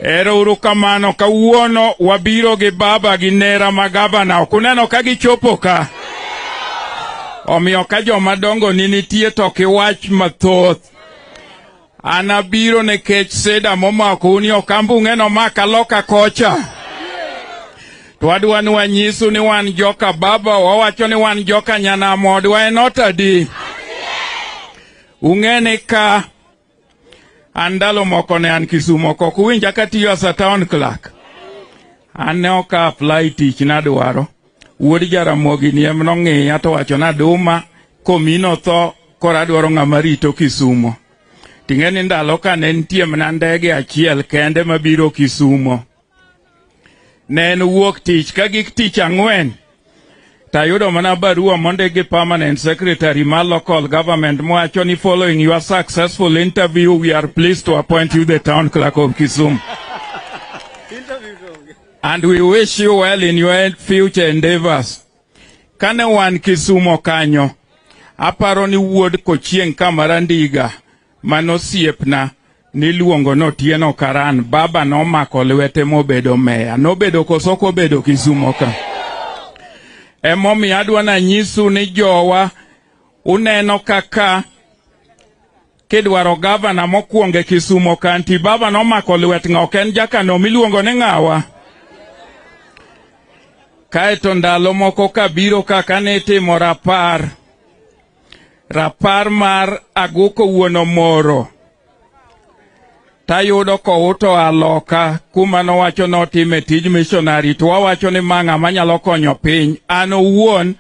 Ero uru kamano, kawuono wabiro gi baba gi nera ma gavana, ok uneno ka gichopo ka. Omiyo ka joma dongo ni nitie to kiwach mathoth. An abiro nikech seda momako ni okambung'e nomaka loka kocha. To adwa ni wanyisu ni wan joka baba, wawacho ni wan joka nyanamodwa en ot adi. Ung'e ni ka an ndalo moko ne an Kisumo kok uwinja katiyo as a town clerk. An ne ok apply tich nadwaro. Wuod Jaramogi ni em nong'iya to wacho na Aduma komino tho koro adwaro ng'ama rito Kisumo. Ting'e ni ndalo ka ne nitie mana ndege achiel kende mabiro Kisumo. Ne en wuok tich ka gik tich ang'wen. Tayudo mana barua mondik gi permanent secretary mar local government mowacho ni following your successful interview we are pleased to appoint you the town clerk of Kisumu. And we wish you well in your future endeavors. Kane wan Kisumo kanyo, aparo ni wuod Kochieng' Kamarandiga manosiepna niluongo ni Otieno Karan, baba nomako lwete mobedo meya. Nobedo koso ok obedo Kisumo ka? Emomiyo adwa nanyisu ni jowa uneno kaka kidwaro gavana mokwongo e Kisumo kanti baba nomako lwet ng'a ok en jakano miluongo ni ng'awa. Kaeto ndalo moko kabiro kaka nitimo rapar, rapar mar Aguko wuon Omoro, tayudo kouto aloka kuma nowacho notime tij missionary to wawacho ni ma ng'ama nyalo konyo piny. An owuon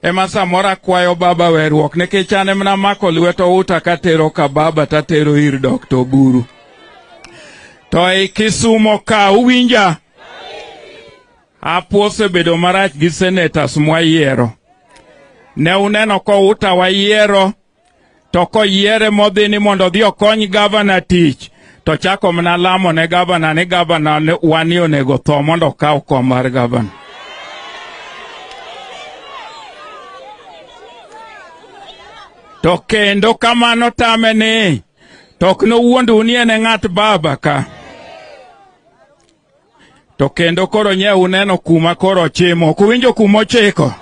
ema samoro akwayo baba weruok nikech an ema namako lwet Outa katero ka baba tatero ir Dr. Oburu. To ei Kisumo ka uwinja, apo osebedo marach gi senators mwayiero. Ne uneno kouta wayiero, to koyiere modhi ni mondo odhi okony gavana tich, to chako mana lamo ne gavana ni gavana wani onego tho mondo okaw kom mar gavana. To kendo kamano tame ni, to ok nowuondu ni en e ng'at baba ka. To kendo koro nye uneno kuma koro ochimo, ok uwinjo kuma ochiko.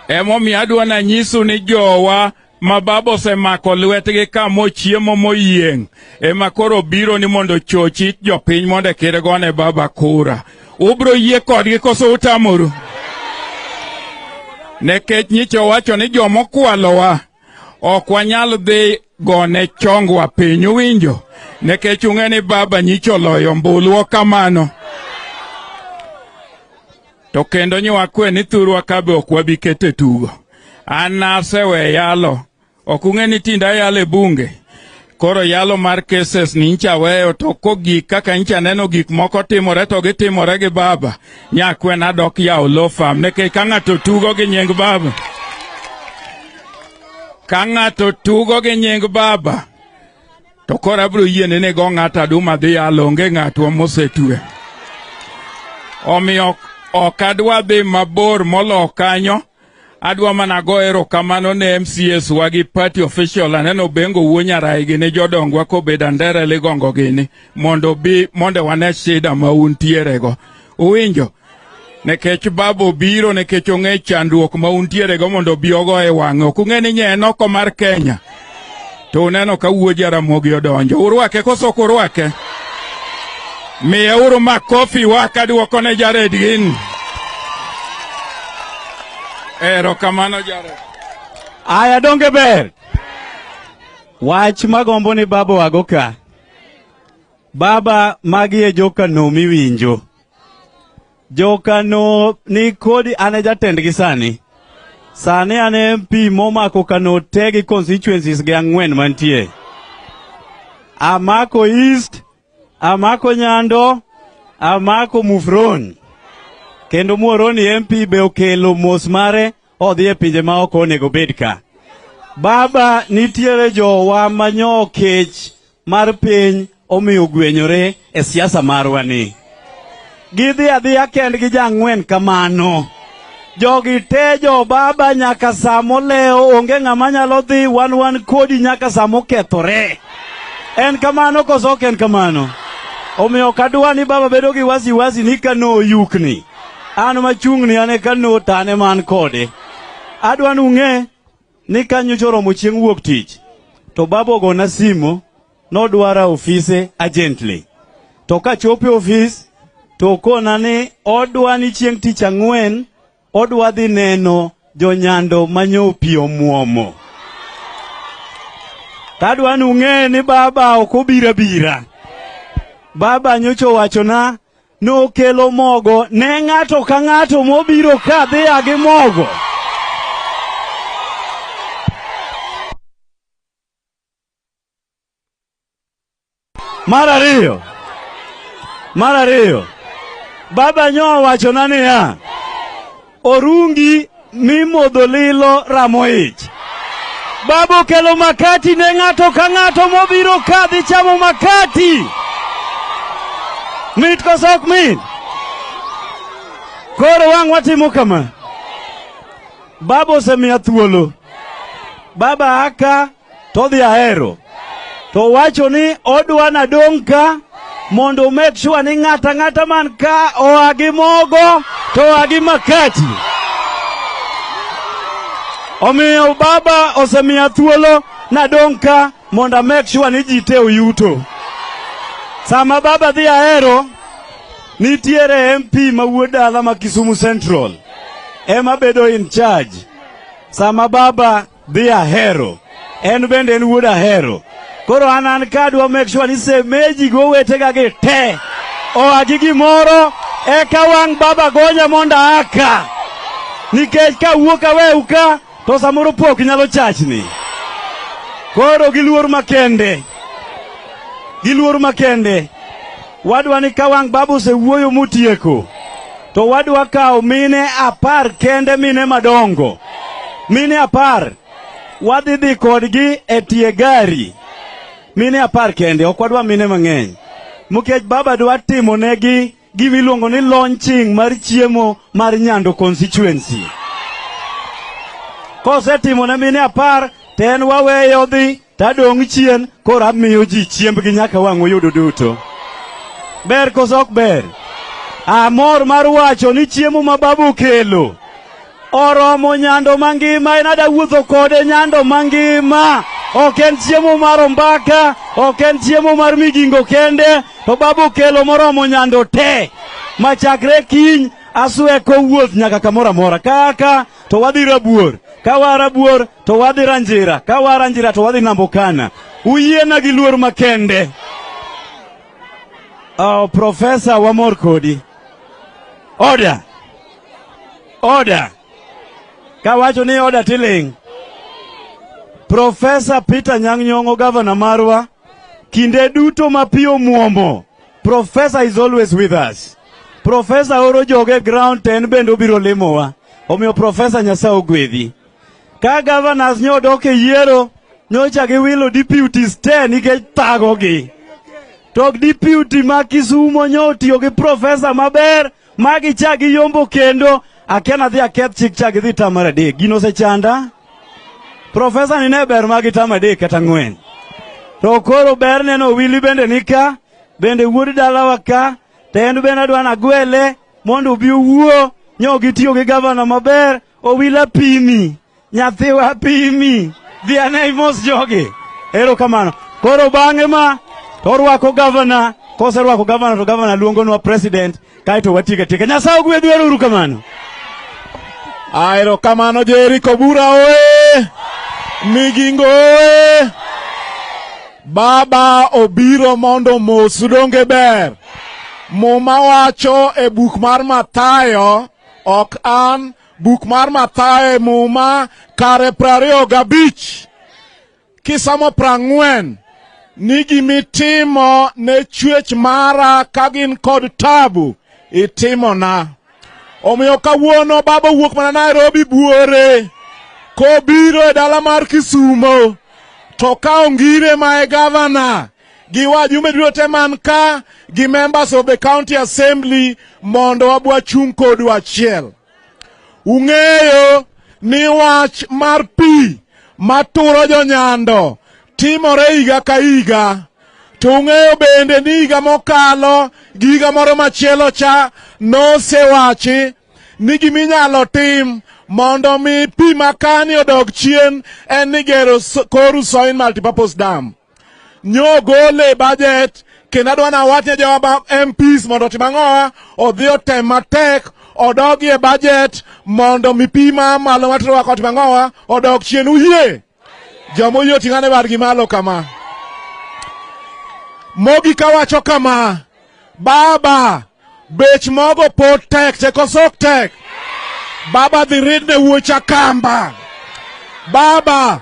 Emomiyo adwa nanyisu ni jowa ma baba osemako lwetgi ka mochiemo moyieng', ema koro biro ni mondo ochochi jopiny mondo kik gone baba kura. Ubro yie kodgi koso utamoru? Nikech nyicha owacho ni jomokwalowa ok wanyal dhi gone chongwa piny, uwinjo? Nikech ung'e ni baba nyicha oloyo ombulu kamano. To kendo nyiwakwe ni thurwa ka be ok wabi kete tugo. An nasewe yalo, ok ung'e ni tinde ayalo e bunge. Koro yalo mar cases ni nyicha weyo, to kogik kaka nyicha neno gik moko timore to gitimore gi baba, nyakwe nadok yawo law firm, nikech ka ng'ato tugo gi nying baba, ka ng'ato tugo gi nying baba, to koro abiro yiene ni go ng'ato Aduma dhi yalo, onge ng'atwa mosetwe. Omiyo ok adwa dhi mabor molo kanyo. Adwa mana go erokamano ne MCS wa gi party official. Aneno Bengo wuo Nyarai gini jodongwa kobedo Andere Ligongo gini mondo bi mondo wane shida ma untiere go. Uwinjo? Nikech baba obiro nikech ong'e chandruok ma untiere go mondo obi ogo e wang'e. Ok ung'e ni nye en oko mar Kenya. To uneno ka wuo Jaramogi odonjo. Urwake koso ok urwake? Miyeuru makofi waka duoko ne Jared gin. Erokamano Jared. Aya donge ber. Wach magombo ni baba wago ka. Baba magi e jokano miwinjo. Jokano ni kodi an e jatendgi sani. Sani an MP momako Kano te gi constituencies gi 4 mantie. Amako East, amako Nyando, amako Mufroni. Kendo Muhoroni MP be okelo mos mare odhi e pinje ma ok onego bed ka. Baba nitiere jowa manyo kech mar piny omiyo gwenyore e siasa marwa ni. Gidhi adhiya kendgi jang'wen kamano. Jogi te jo baba nyaka samolewo onge ng'ama nyalo dhi wan kodi nyaka samokethore. En kamano koso ok en kamano? Omiyo ok adwa ni baba bedo gi wasiwasi ni Kano oyukni. An machung'ni an e Kano to an ema an kode. Adwa ni ung'e ni kanyocha oromo chieng' wuok tich to baba ogona simu nodwara ofise urgently. To kachopo e ofis to okona ni odwa ni chieng' tich ang'wen odwa dhi neno jonyando manyo pi omuomo. Tadwa ni ung'e ni baba ok obiro abira. Baba nyocha owachona nokelo mogo ne ng'ato ka ng'ato mobiro ka dhi a gi mogo. Mar ariyo, baba nyo owachona niya, orungi mimodho lilo ramo ich. Baba okelo makati ne ng'ato ka ng'ato mobiro ka dhi chamo makati. Mit koso ok mit? Koro wang' watimo kama. Baba osemiya thuolo. Baba aka to dhi Ahero. To wacho ni odwa nadong' ka mondo make sure ni ng'ata ng'ata man ka oa gi mogo to oa gi makati. Omiyo baba osemiya thuolo nadong' ka mondo make sure ni ji te oyuto. Sama baba dhi Ahero, nitiere MP ma wuod dala ma Kisumu Central ema bedo in charge. Sama baba dhi Ahero, en bende en wuod Ahero. Koro an ka adwa make sure ni semeji gi owetega gi te oa gi gimoro eka wang' baba gonya mondo aa ka. Nikech kawuok aweu ka to samoro pok nyalo chachni. Koro gi luor makende, wadwa ni ka wang' baba osewuoyo motieko to wadwa kawo mine 10 kende, mine madongo, mine 10 wadhi dhi kodgi e tie gari. Mine 10 kende, ok wadwa mine mang'eny. Nikech baba dwa timo negi gima iluongo ni launching mar chiemo mar Nyando constituency. Kosetimo ne mine 10 to en waweyo dhi tadong' chien koro amiyo ji chiembgi nyaka wang' uyudo duto. Ber koso ok ber? Amor mar wacho ni chiemo ma baba okelo oromo Nyando mangima, en ada wuotho kode Nyando mangima. Ok en chiemo mar ombaka, ok en chiemo mar Migingo kende, to baba okelo moromo Nyando te. Machakre kiny asweko wuoth nyaka kamoro amora. Kaka to wadhi Rabuor, ka waa Rabuor to wadhi Ranjira, ka waa Ranjira to wadhi Nambokana. Uyiena gi luor makende. Oh, Profesa wamor kodi. Order. Order. Kawacho ni order tiling'. Profesa Peter Nyang' Nyong'o, gavana marwa, kinde duto ma pi omuomo, Professor is always with us. Professor oro joge ground to en bende obiro limowa. Omiyo Professor Nyasaye ogwedhi. Ka governors nyo dok e yiero, nyocha giwilo deputies te nikech thagogi. To deputy ma Kisumo nyo otiyo gi professor maber ma gichak giyombo kendo akia nadhi aketh chik cha gidhi tam mar 3. Gino osechanda. Professor ni ne ber ma gitam 3 kata 4. To koro ber neno Willy bende nika, bende wuod dalawa ka, to en bende adwa nagwele mondo obi owuo, nyo gitiyo gi gavana maber, Owila pimi, nyathiwa pimi, dhi ane imos jogi. Erokamano. Koro bang'e ma to orwako gavana, koserwako gavana to gavana luongonwa president, kaeto watieko atieka. Nyasaye ogwedhu, ero uru kamano. Erokamano Jericho Bura oye! Migingo oye! Baba obiro mondo omosu donge ber. Muma wacho e buk mar Mathayo, ok an, buk mar Mathayo e Muma kare 25 kisomo 40 ni gimitimo ne chwech mara ka gin kod tabu itimona. Omiyo kawuono baba owuok mana Nairobi buore kobiro e dala mar Kisumo to ka Ongire ma e gavana gi wajumbe duto te man ka gi members of the county assembly mondo wabwa chung' kodu achiel. Ung'eyo ni wach mar pi maturo jonyando timore higa ka higa. To ung'eyo bende ni higa mokalo gi higa moro machielo cha nosewachi ni giminyalo tim mondo mi pi makani odog chien en ni gero Koru Soin Multipurpose Dam. Nyo gole budget kendo adwa nawach ne jowa MPs mondo otim ang'owa odhi otem matek odogi e budget mondo mi pi ma malo maturo otim ang'owa odog chien. Uyie? Joma oyie oting'ane badgi malo kama. Mogik awacho kama, baba, bech mogo pod tek, te koso ok tek? Baba dhi ridne wuocha kamba. Baba,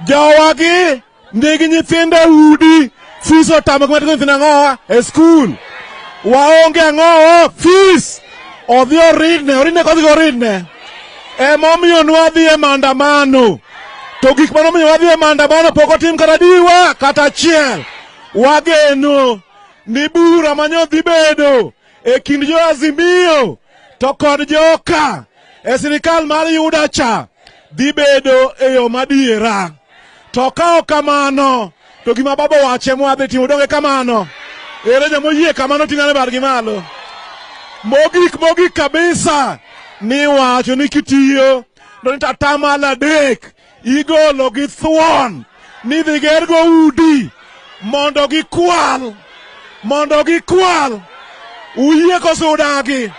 jowagi nigi nyithindo e udi, fees otamogi matero nyithindo ang'owa e skul. Waonge ang'owa fees. Odhi oridne, oridne kodhi oridne. Emomiyo nwadhi e maandamano. To gik manomiyo wadhi e maandamano pok otim kata diwa kata achiel. Wageno ni bura manyo dhi bedo e kind jo Azimio to kod joka e sirikal mar Yuda cha dhi bedo e yo madiera. To ka ok kamano, to gima baba owacho ema wadhi timo, donge kamano? Ere joma oyie kamano ting'ane badgi malo. Mogik mogik kabisa ni wacho ni kitiyo to ni tatamalo 3 igolo gi thuon ni dhi gergo udi mondo gikwal, mondo gikwal. Uyie koso udagi?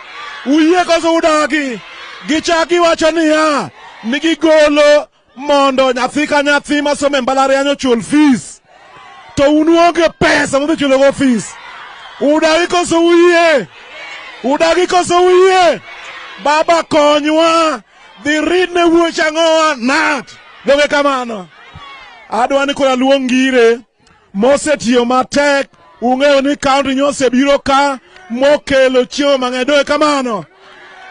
Uyie koso udagi? Gichak giwacho niya ni gigolo mondo nyathi ka nyathi masomo e mbalariany ochul fees. To un uonge pesa mudhi chulogo fees. Udagi koso uyie? Udagi koso uyie? Baba konywa, dhi ridne wuoch ang'owa nat. Donge kamano? Adwa ni koro aluong Ngire mosetiyo matek. Ung'eyo ni kaunti nyosebiro ka mokelo chiemo mang'eny. Donge kamano?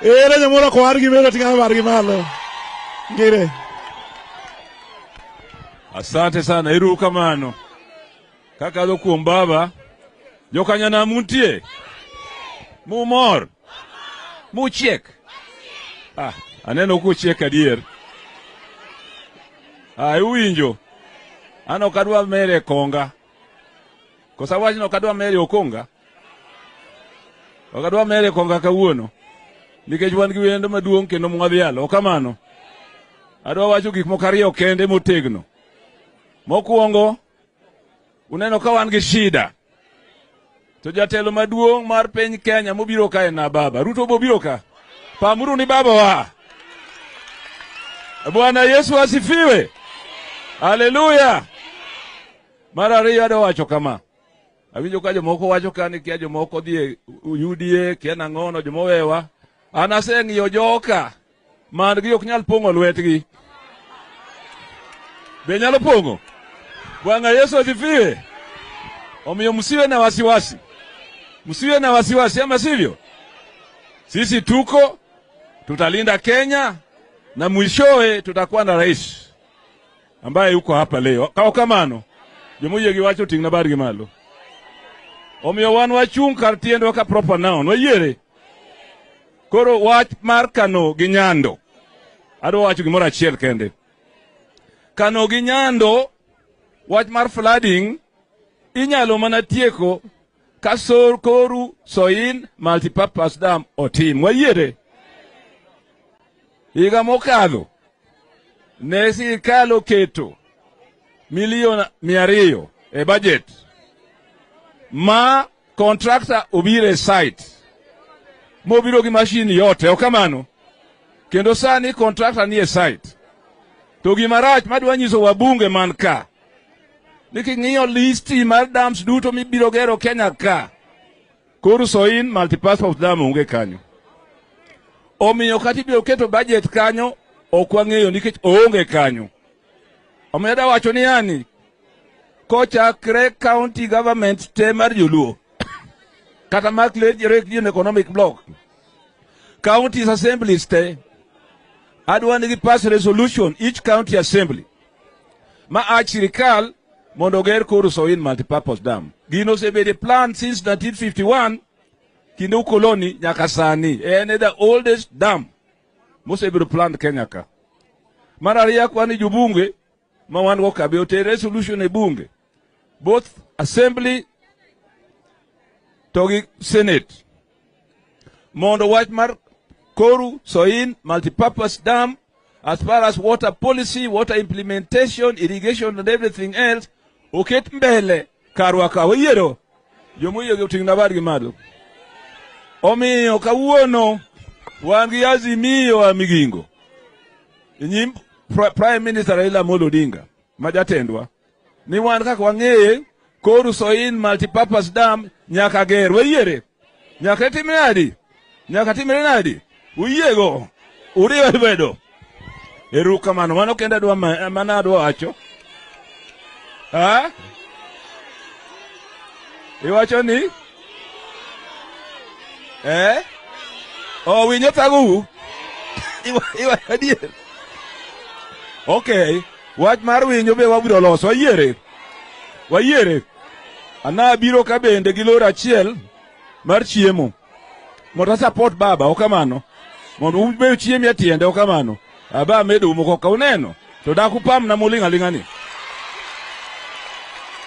Ere jomoro kowar gi melo ting'ane bargi malo. Ngire. Asante sana, ero kamano. Kakadho kuom baba, jokanyanam untie? Mumor? Muchiek? Ah, aneno kuchiek adier. Ah, uwinjo? An ok adwa mere konga. Kosa wach no ok adwa mere okonga? Ok adwa mere konga kawuono. Nikech wan gi wendo maduong' kendo mwadhialo, ok kamano? Adwa wacho gik moko ariyo kende motegno. Mokwongo, uneno ka wan gi shida. To jatelo maduong' mar piny Kenya mobiro ka en na baba. Ruto bobiro ka. Pamuru ni baba wa. Bwana Yesu asifiwe. Haleluya. Mar ariyo adwa wacho kama. Awinjo ka jomoko wacho ka ni kia jomoko dhi e UDA, kia nang'ono, jomowewa. An aseng'iyo joka man gi ok nyal pong'o lwetgi. Be nyalo pong'o? Bwana Yesu asifiwe. Omiyo msiwe na wasiwasi. Msiwe na wasiwasi, ama sivyo? Sisi tuko, tutalinda Kenya na mwishowe tutakuwa na rais ambaye yuko hapa leo. Kao kamano, jomoyie gi wacho ting'na bargi malo. Omiyo wan wachung' kar tiendwa ka proper noun, wayiere. Koro wach mar Kano gi Nyando, adwa wacho gimoro achiel kende. Kano gi Nyando, wach mar flooding inyalo mana tieko ka Koru Soin Multipurpose Dam otim. Wayiere. Higa mokadho ne sirikal oketo milion 200 e budget ma contractor obiro e site mobiro gi machine yote, ok kamano? Kendo sani contractor ni e site. To gima rach madwa nyiso wabunge man ka ni king'iyo listi mar dams duto mibiro gero Kenya ka, Koru Soin multipurpose dam onge kanyo. Omiyo kata ibiro keto budget kanyo ok wang'eyo nikech oonge kanyo. Omiyo adwa wacho ni yani kochakre county government te mar joluo kata mar Region Economic Bloc, counties assemblies te, adwa ni gi pass resolution each county assembly ma ach sirikal mondo oger Koru Soin multipurpose dam. Gino osebedo e plan since 1951 kinde ukoloni nyaka sani. En e the oldest dam mosebedo planned Kenya ka. Mar ariyo, akwa ni jobunge ma wan go ka be oter resolution e bunge, both assembly to gi senate, mondo wach mar Koru Soin multipurpose dam, as far as water policy, water implementation, irrigation and everything else, oket mbele karwa ka. Wayiero jomoyie oting'na badgi malo. Omiyo kawuono wan gi azimio wa Migingo e nyim Prime Minister Raila Amolo Odinga ma jatendwa ni wan kaka wang'eye, Koru Soin multipurpose dam nyaka ger. Wayiere nyaka timre nadi? Nyaka timre nadi? Uyiego uriwe lwedo. Erokamano. Mano kendo adwa mana adwa wacho. Ha? Iwacho ni? Eh? Oh, winyo thagou? Iwacho adier? Okay. Wach mar winyo be wabiro loso. Wayiere. Wayiere. Ana biro ka bende gi lori achiel mar chiemo. Mondo support baba, ok kamano? Mondo ube uchiem e tiende, ok kamano? Aba medo moko ka uneno. To dak upamna muling' aling'a ni.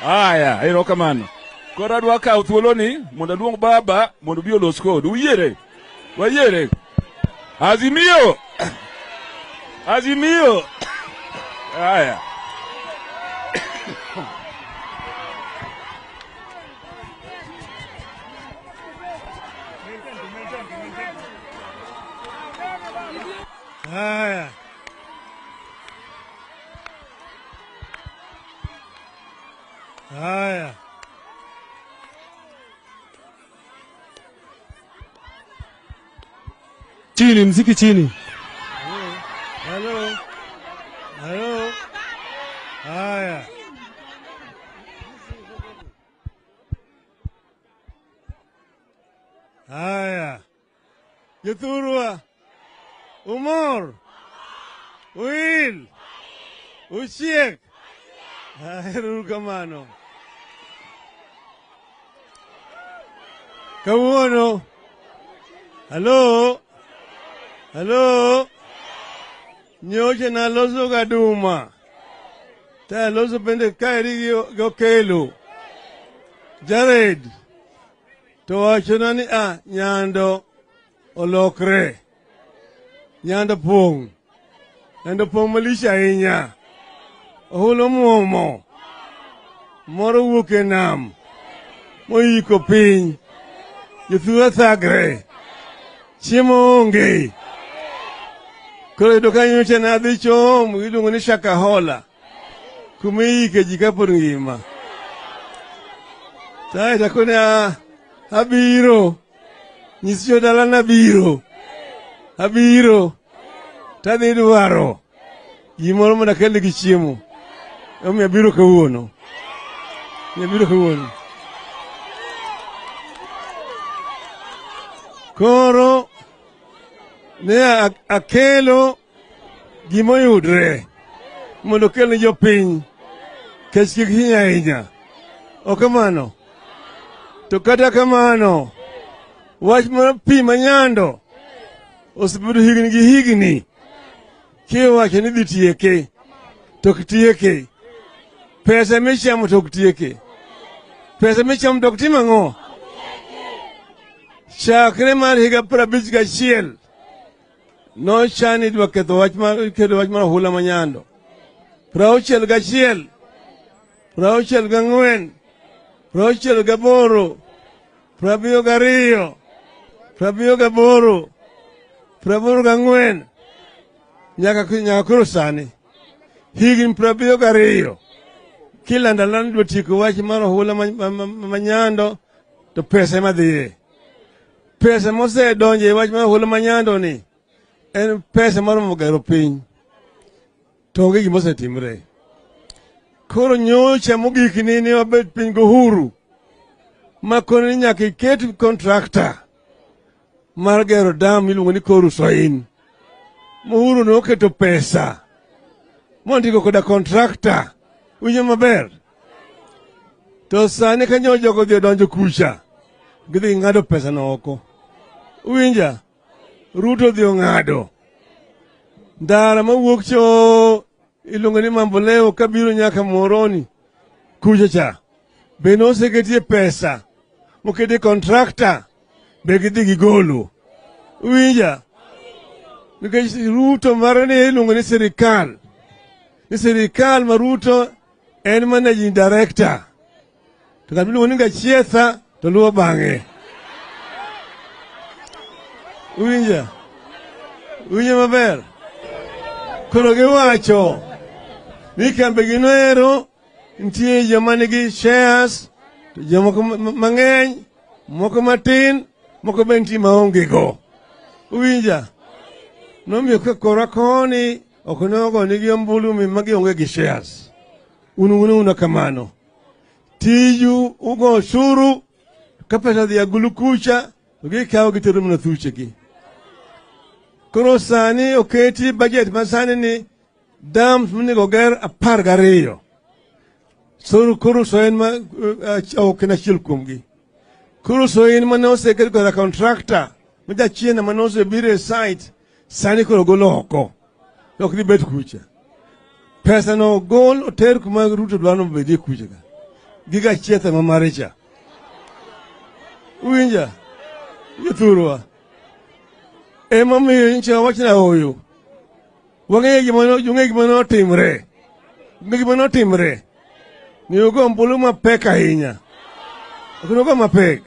Aya, erokamano. Koro adwa kawo thuoloni mondo aluong baba mondo obi olos kodu. Uyiere? Wayiere? Azimio! Azimio! Aya. Haya. Haya. Chini, mziki chini. Hello. Hello. Haya. Haya. Jothurwa. Umor. Uil. Uchiek. Erokamano. Kawuono. Hello. Hello. Nyocha naloso gaduma. Ta aloso bende kaeri gi Okelo. Jared. To wachona ni a Nyando olokre. Nyando pong'. Nyando pong' malich ahinya. Ohulo muomo. Moro wuok e nam. Moiko piny. Jothurwa thagre. Chiemo onge. Koro yudo ka nyocha nadhi chomo iluongo ni Shakahola. Kuma iike ji kapod ngima. Kaeto akone abiro. Nyis jodala nabiro. Abiro. Tadhi dwaro gimoro mondo akelnegi chiemo. Emomiyo abiro kawuono. Abiro kawuono. Koro ne akelo gimoyudre mondo okel ne jopiny kech kik hiny ahinya. Ok kamano? To kata kamano, wach mar pi ma Nyando osebedo higni gi higni kiwacho ni dhi tieke to ok tieke. Pesa michamo to ok tieke. Pesa michamo to ok tim ang'o? Chakre mar higa 51 nochan ni idwa ketho wach mar keto wach mar ohula ma Nyando. 61 64, 68, 72, 78, 84, nyaka koro sani higni 72 kila ndalo idwa tieko wach mar ohula ma Nyando to pesa ema dhiye. Pesa mosedonjo e wach mar ohula ma Nyando ni en pesa maromo gero piny to onge gima osetimre. Koro nyocha mogik ni ne wabet piny gi Uhuru ma koni ni nyaka iket contractor mar gero dam miluongo ni Koru Soin. Uhuru noketo pesa mondiko koda contractor. Winjo maber? To sani ka nyo jogo odhi odonjo kucha, gidhi ng'ado pesa no oko. Winja? Ruto odhi ong'ado. Ndara mawuok cho iluongo ni Mamboleo kabiro nyaka Muhoroni kucha cha. Be noseketie pesa moketie contractor be gidhi gigolo. Winja? Nikech Ruto mare ni iluongo ni sirikal. Ni sirikal ma Ruto en managing director. To ng'at miluongo ni Gachietha to luwo bang'e. Winja? Winja maber? Koro giwacho ni kambe ginoero nitie joma nigi shares, to jomoko mang'eny, moko matin, moko be nitie maonge go. Winja? Nomiyo ka kora koni ok nogo nigi ombulu mi magi onge gi shares. Un una kamano. Tiju ugo osuru ka pesa dhi agulu kucha to gikawo gitero mana thuchegi. Koro sani oketi budget ma sani ni dams monego ger 12. So koro Soin ma ok en achiel kuomgi. Koro Soin mane oseket koda contractor ma jachien mane osebiro e site sani koro golo oko. Ok dhi bet kucha. Pesa no gol oter kuma Ruto dwaro ni obedie kucha ka. Gi Gachietha ma mare cha. Uwinja? Jothurwa. Emomiyo nyicha wachna ooyo. Wang'eyo gima notimre. Ung'eyo gima notimre. Ni ugo ombulu mapek ahinya. Ok nugo mapek.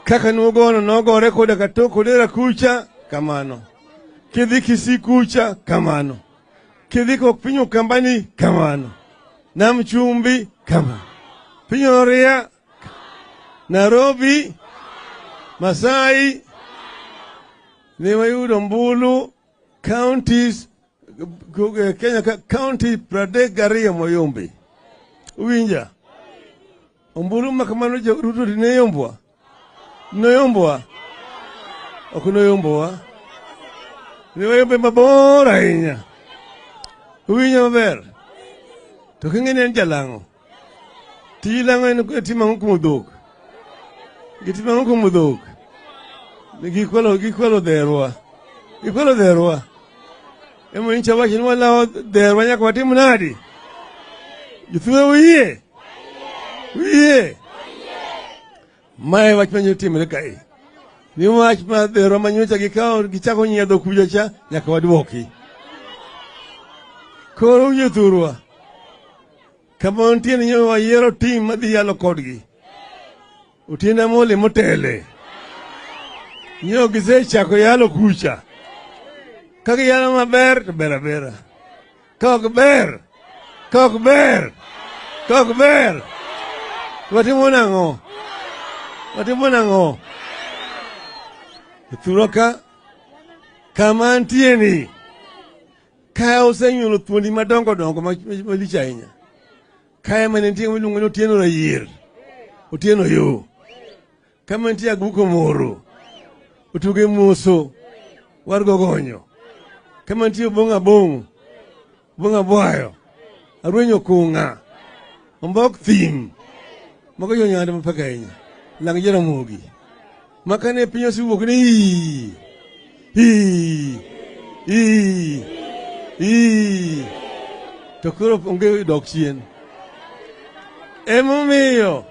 Kaka nugono nogore koda katok Kodera kucha kamano. Kidhi Kisii kucha kamano. Kidhi kok piny Ukambani kamano. Nam Chumbi kamano. Piny Oria, Nairobi, Masai, ne wayudo ombulu counties Kenya ka county 32 moyombe. Uwinja? Ombulu ma kamano Ruto ne yombwa. Noyombwa. Ok noyombowa. Ne wayombe mabor ahinya. Uwinja maber? To king'e ni en jalang'o. Tij lang'o en timo ang'o kuom dhok? Gitimo ang'o kuom dhok? Gikwalo dherwa. Gikwalo dherwa. Emomiyo nyicha wacho ni walawo dherwa nyaka watim nadi? Jothurwa uyie? Uyie? Mae wach manyo timre kae. Ni wach ma dherwa manyocha gikawo gichako nyiedho kucha cha nyaka waduoki. Koro jothurwa, kama nitie ni wayiero tim madhi yalo kodgi. Otiende Amolo motele. Nyo gisechako yalo kucha. Ka giyalo maber to ber abera. Ka ok ber, ka ok ber, ka ok ber, watimo nang'o? Watimo nang'o? Jothurwa ka kama antie ni ka osenyuolo thuondi madongo dongo malich ahinya. Kae mane nitie miluongo ni Otieno Rayier, Otieno Yo. Kama nitie Aguko Moro, Otuge Moso, Wargo Gonyo. Kama nitie Obong'o Abong'o, Obong'o Abwayo, Arwenyo Kunga, Ombok Thim, mago jonyanda mapek ahinya. Lang Jaramogi. Ma kane piny osewuok ni ii, ii, ii, ii, to koro onge dok chien. Emomiyo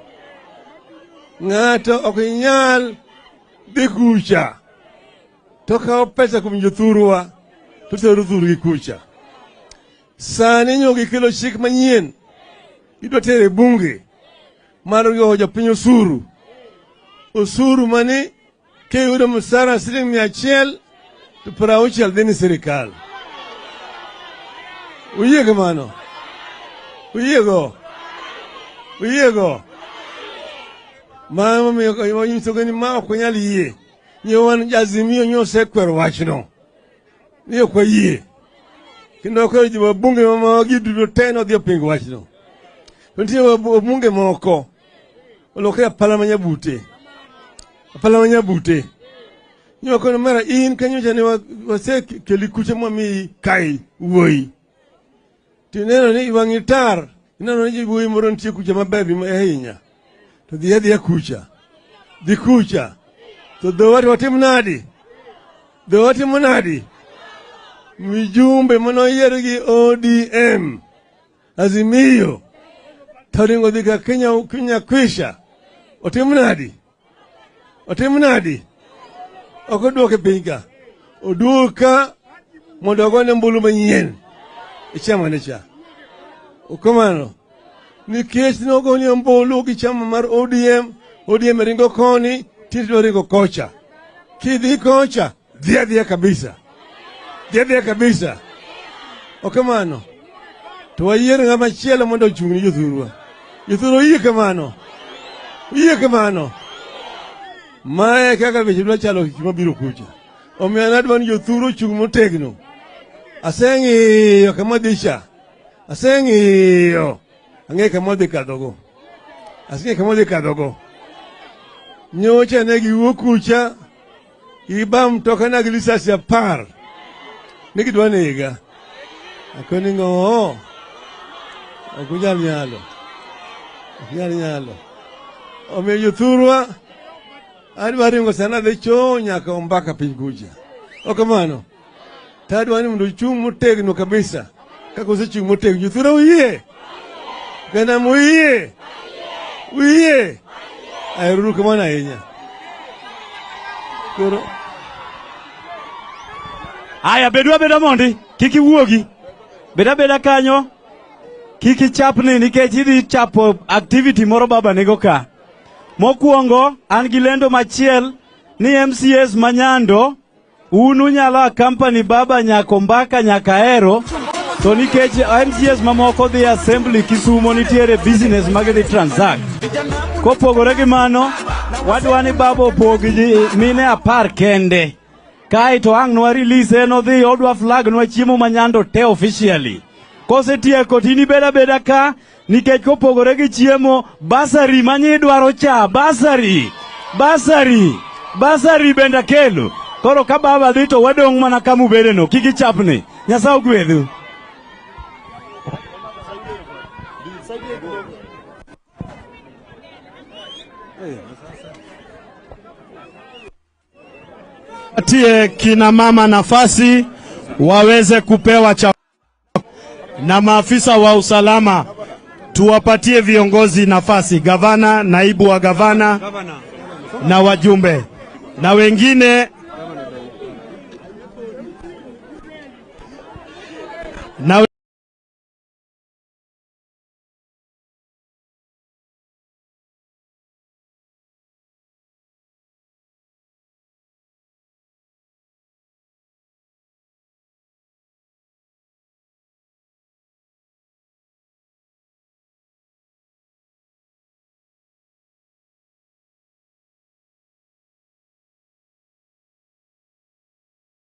ng'ato ok nyal dhi kucha to kawo pesa kuom jothurwa to tero thurgi kucha. Sani nyo gikelo chik manyien Gidwa tere e bunge mar goyo jopiny osuru. Osuru mani kiyudo msara siling 100 to 60 dhi ni sirikal. Uyie kamano? Uyiego? Uyiego? Mano momiyo wanyisogi ni ma ok wanyal yie. Nyo wan Azimio nyo osekwero wachno. Ni ok wayie. Kendo wakwero ji wabunge mamagi duto te nodhi opingo wachno. To nitie wabunge moko olokre apala manyabute. Apala manyabute. Nyo wakono mara in kanyocha ne wasekeli kucha mwamiyi kai wuoyi. Tineno ni wang'i tar, ineno ni wuoyi moro nitie kucha maber ahinya. To dhi adhiya kucha. Dhi kucha. To dhowa to watim nadi? Dhowa watimo nadi? Mijumbe manoyier gi ODM Azimio to ringo dhi ka Kenya, Kenya kwisha. Otim nadi? Otim nadi? Ok oduoke piny ka. Oduog ka mondo ogone ombulu manyien e chama ne cha. Okamano. Nikech nogoni ombulu gi chama mar ODM, ODM ringo koni, tinde dwa ringo kocha. Kidhi kocha, dhi adhiya kabisa. Dhi adhiya kabisa. Okamano. To wayier ng'ama chielo mondo ochung' ni jothurwa. Jothurwa oyie kamano. Oyie kamano. Mae kaka weche dwa chalo gik mabiro kucha. Omiyo an adwa ni jothuru ochung' motegno. Aseng'iyo kama dhi cha. Aseng'iyo. Ang'eyo kama odhi kadhogo. Aseng'eyo kama odhi kadhogo. Nyocha ne giwuok kucha, giba mtoka gi lisasi 10. Ne gidwa nega. Akoni ng'o? Ok unyal nyalo. Ok unyal nyalo. Omiyo jothurwa, adwa ringo sana adhi cho nyaka Ombaka piny kucha. Ok kamano? To adwa ni mondo uchung' motegno kabisa. Kaka usechung' motegno. Jothurwa uyie? Ganam uyie? Uyie? Aheruru kamano ahinya. Koro Aya, bedu abeda mondi, kik iwuogi. Bed abeda kanyo, kik ichapni nikech idhi chapo activity moro baba nigo ka. Mokwongo, an gi lendo machiel ni MCAs manyando, un unyalo accompany baba nyaka Ombaka nyaka Ahero, to nikech MCAs mamoko dhi assembly Kisumo nitiere business magidhi transact. Kopogore gi mano, wadwa ni baba opog ji mine 10 kende. Kae to ang' nwa release en odhi odwa flag nwa chiemo manyando te officially. Kosetieko to in ibed abeda ka nikech kopogore gi chiemo basari manyidwaro cha basari basari basari bende akelo. Koro ka baba dhi to wadong' mana kama ubedeno kik ichapni. Nyasaye ogwedhu. Patie kina mama nafasi waweze kupewa chakula na maafisa wa usalama tuwapatie viongozi nafasi, gavana, naibu wa gavana na wajumbe na wengine.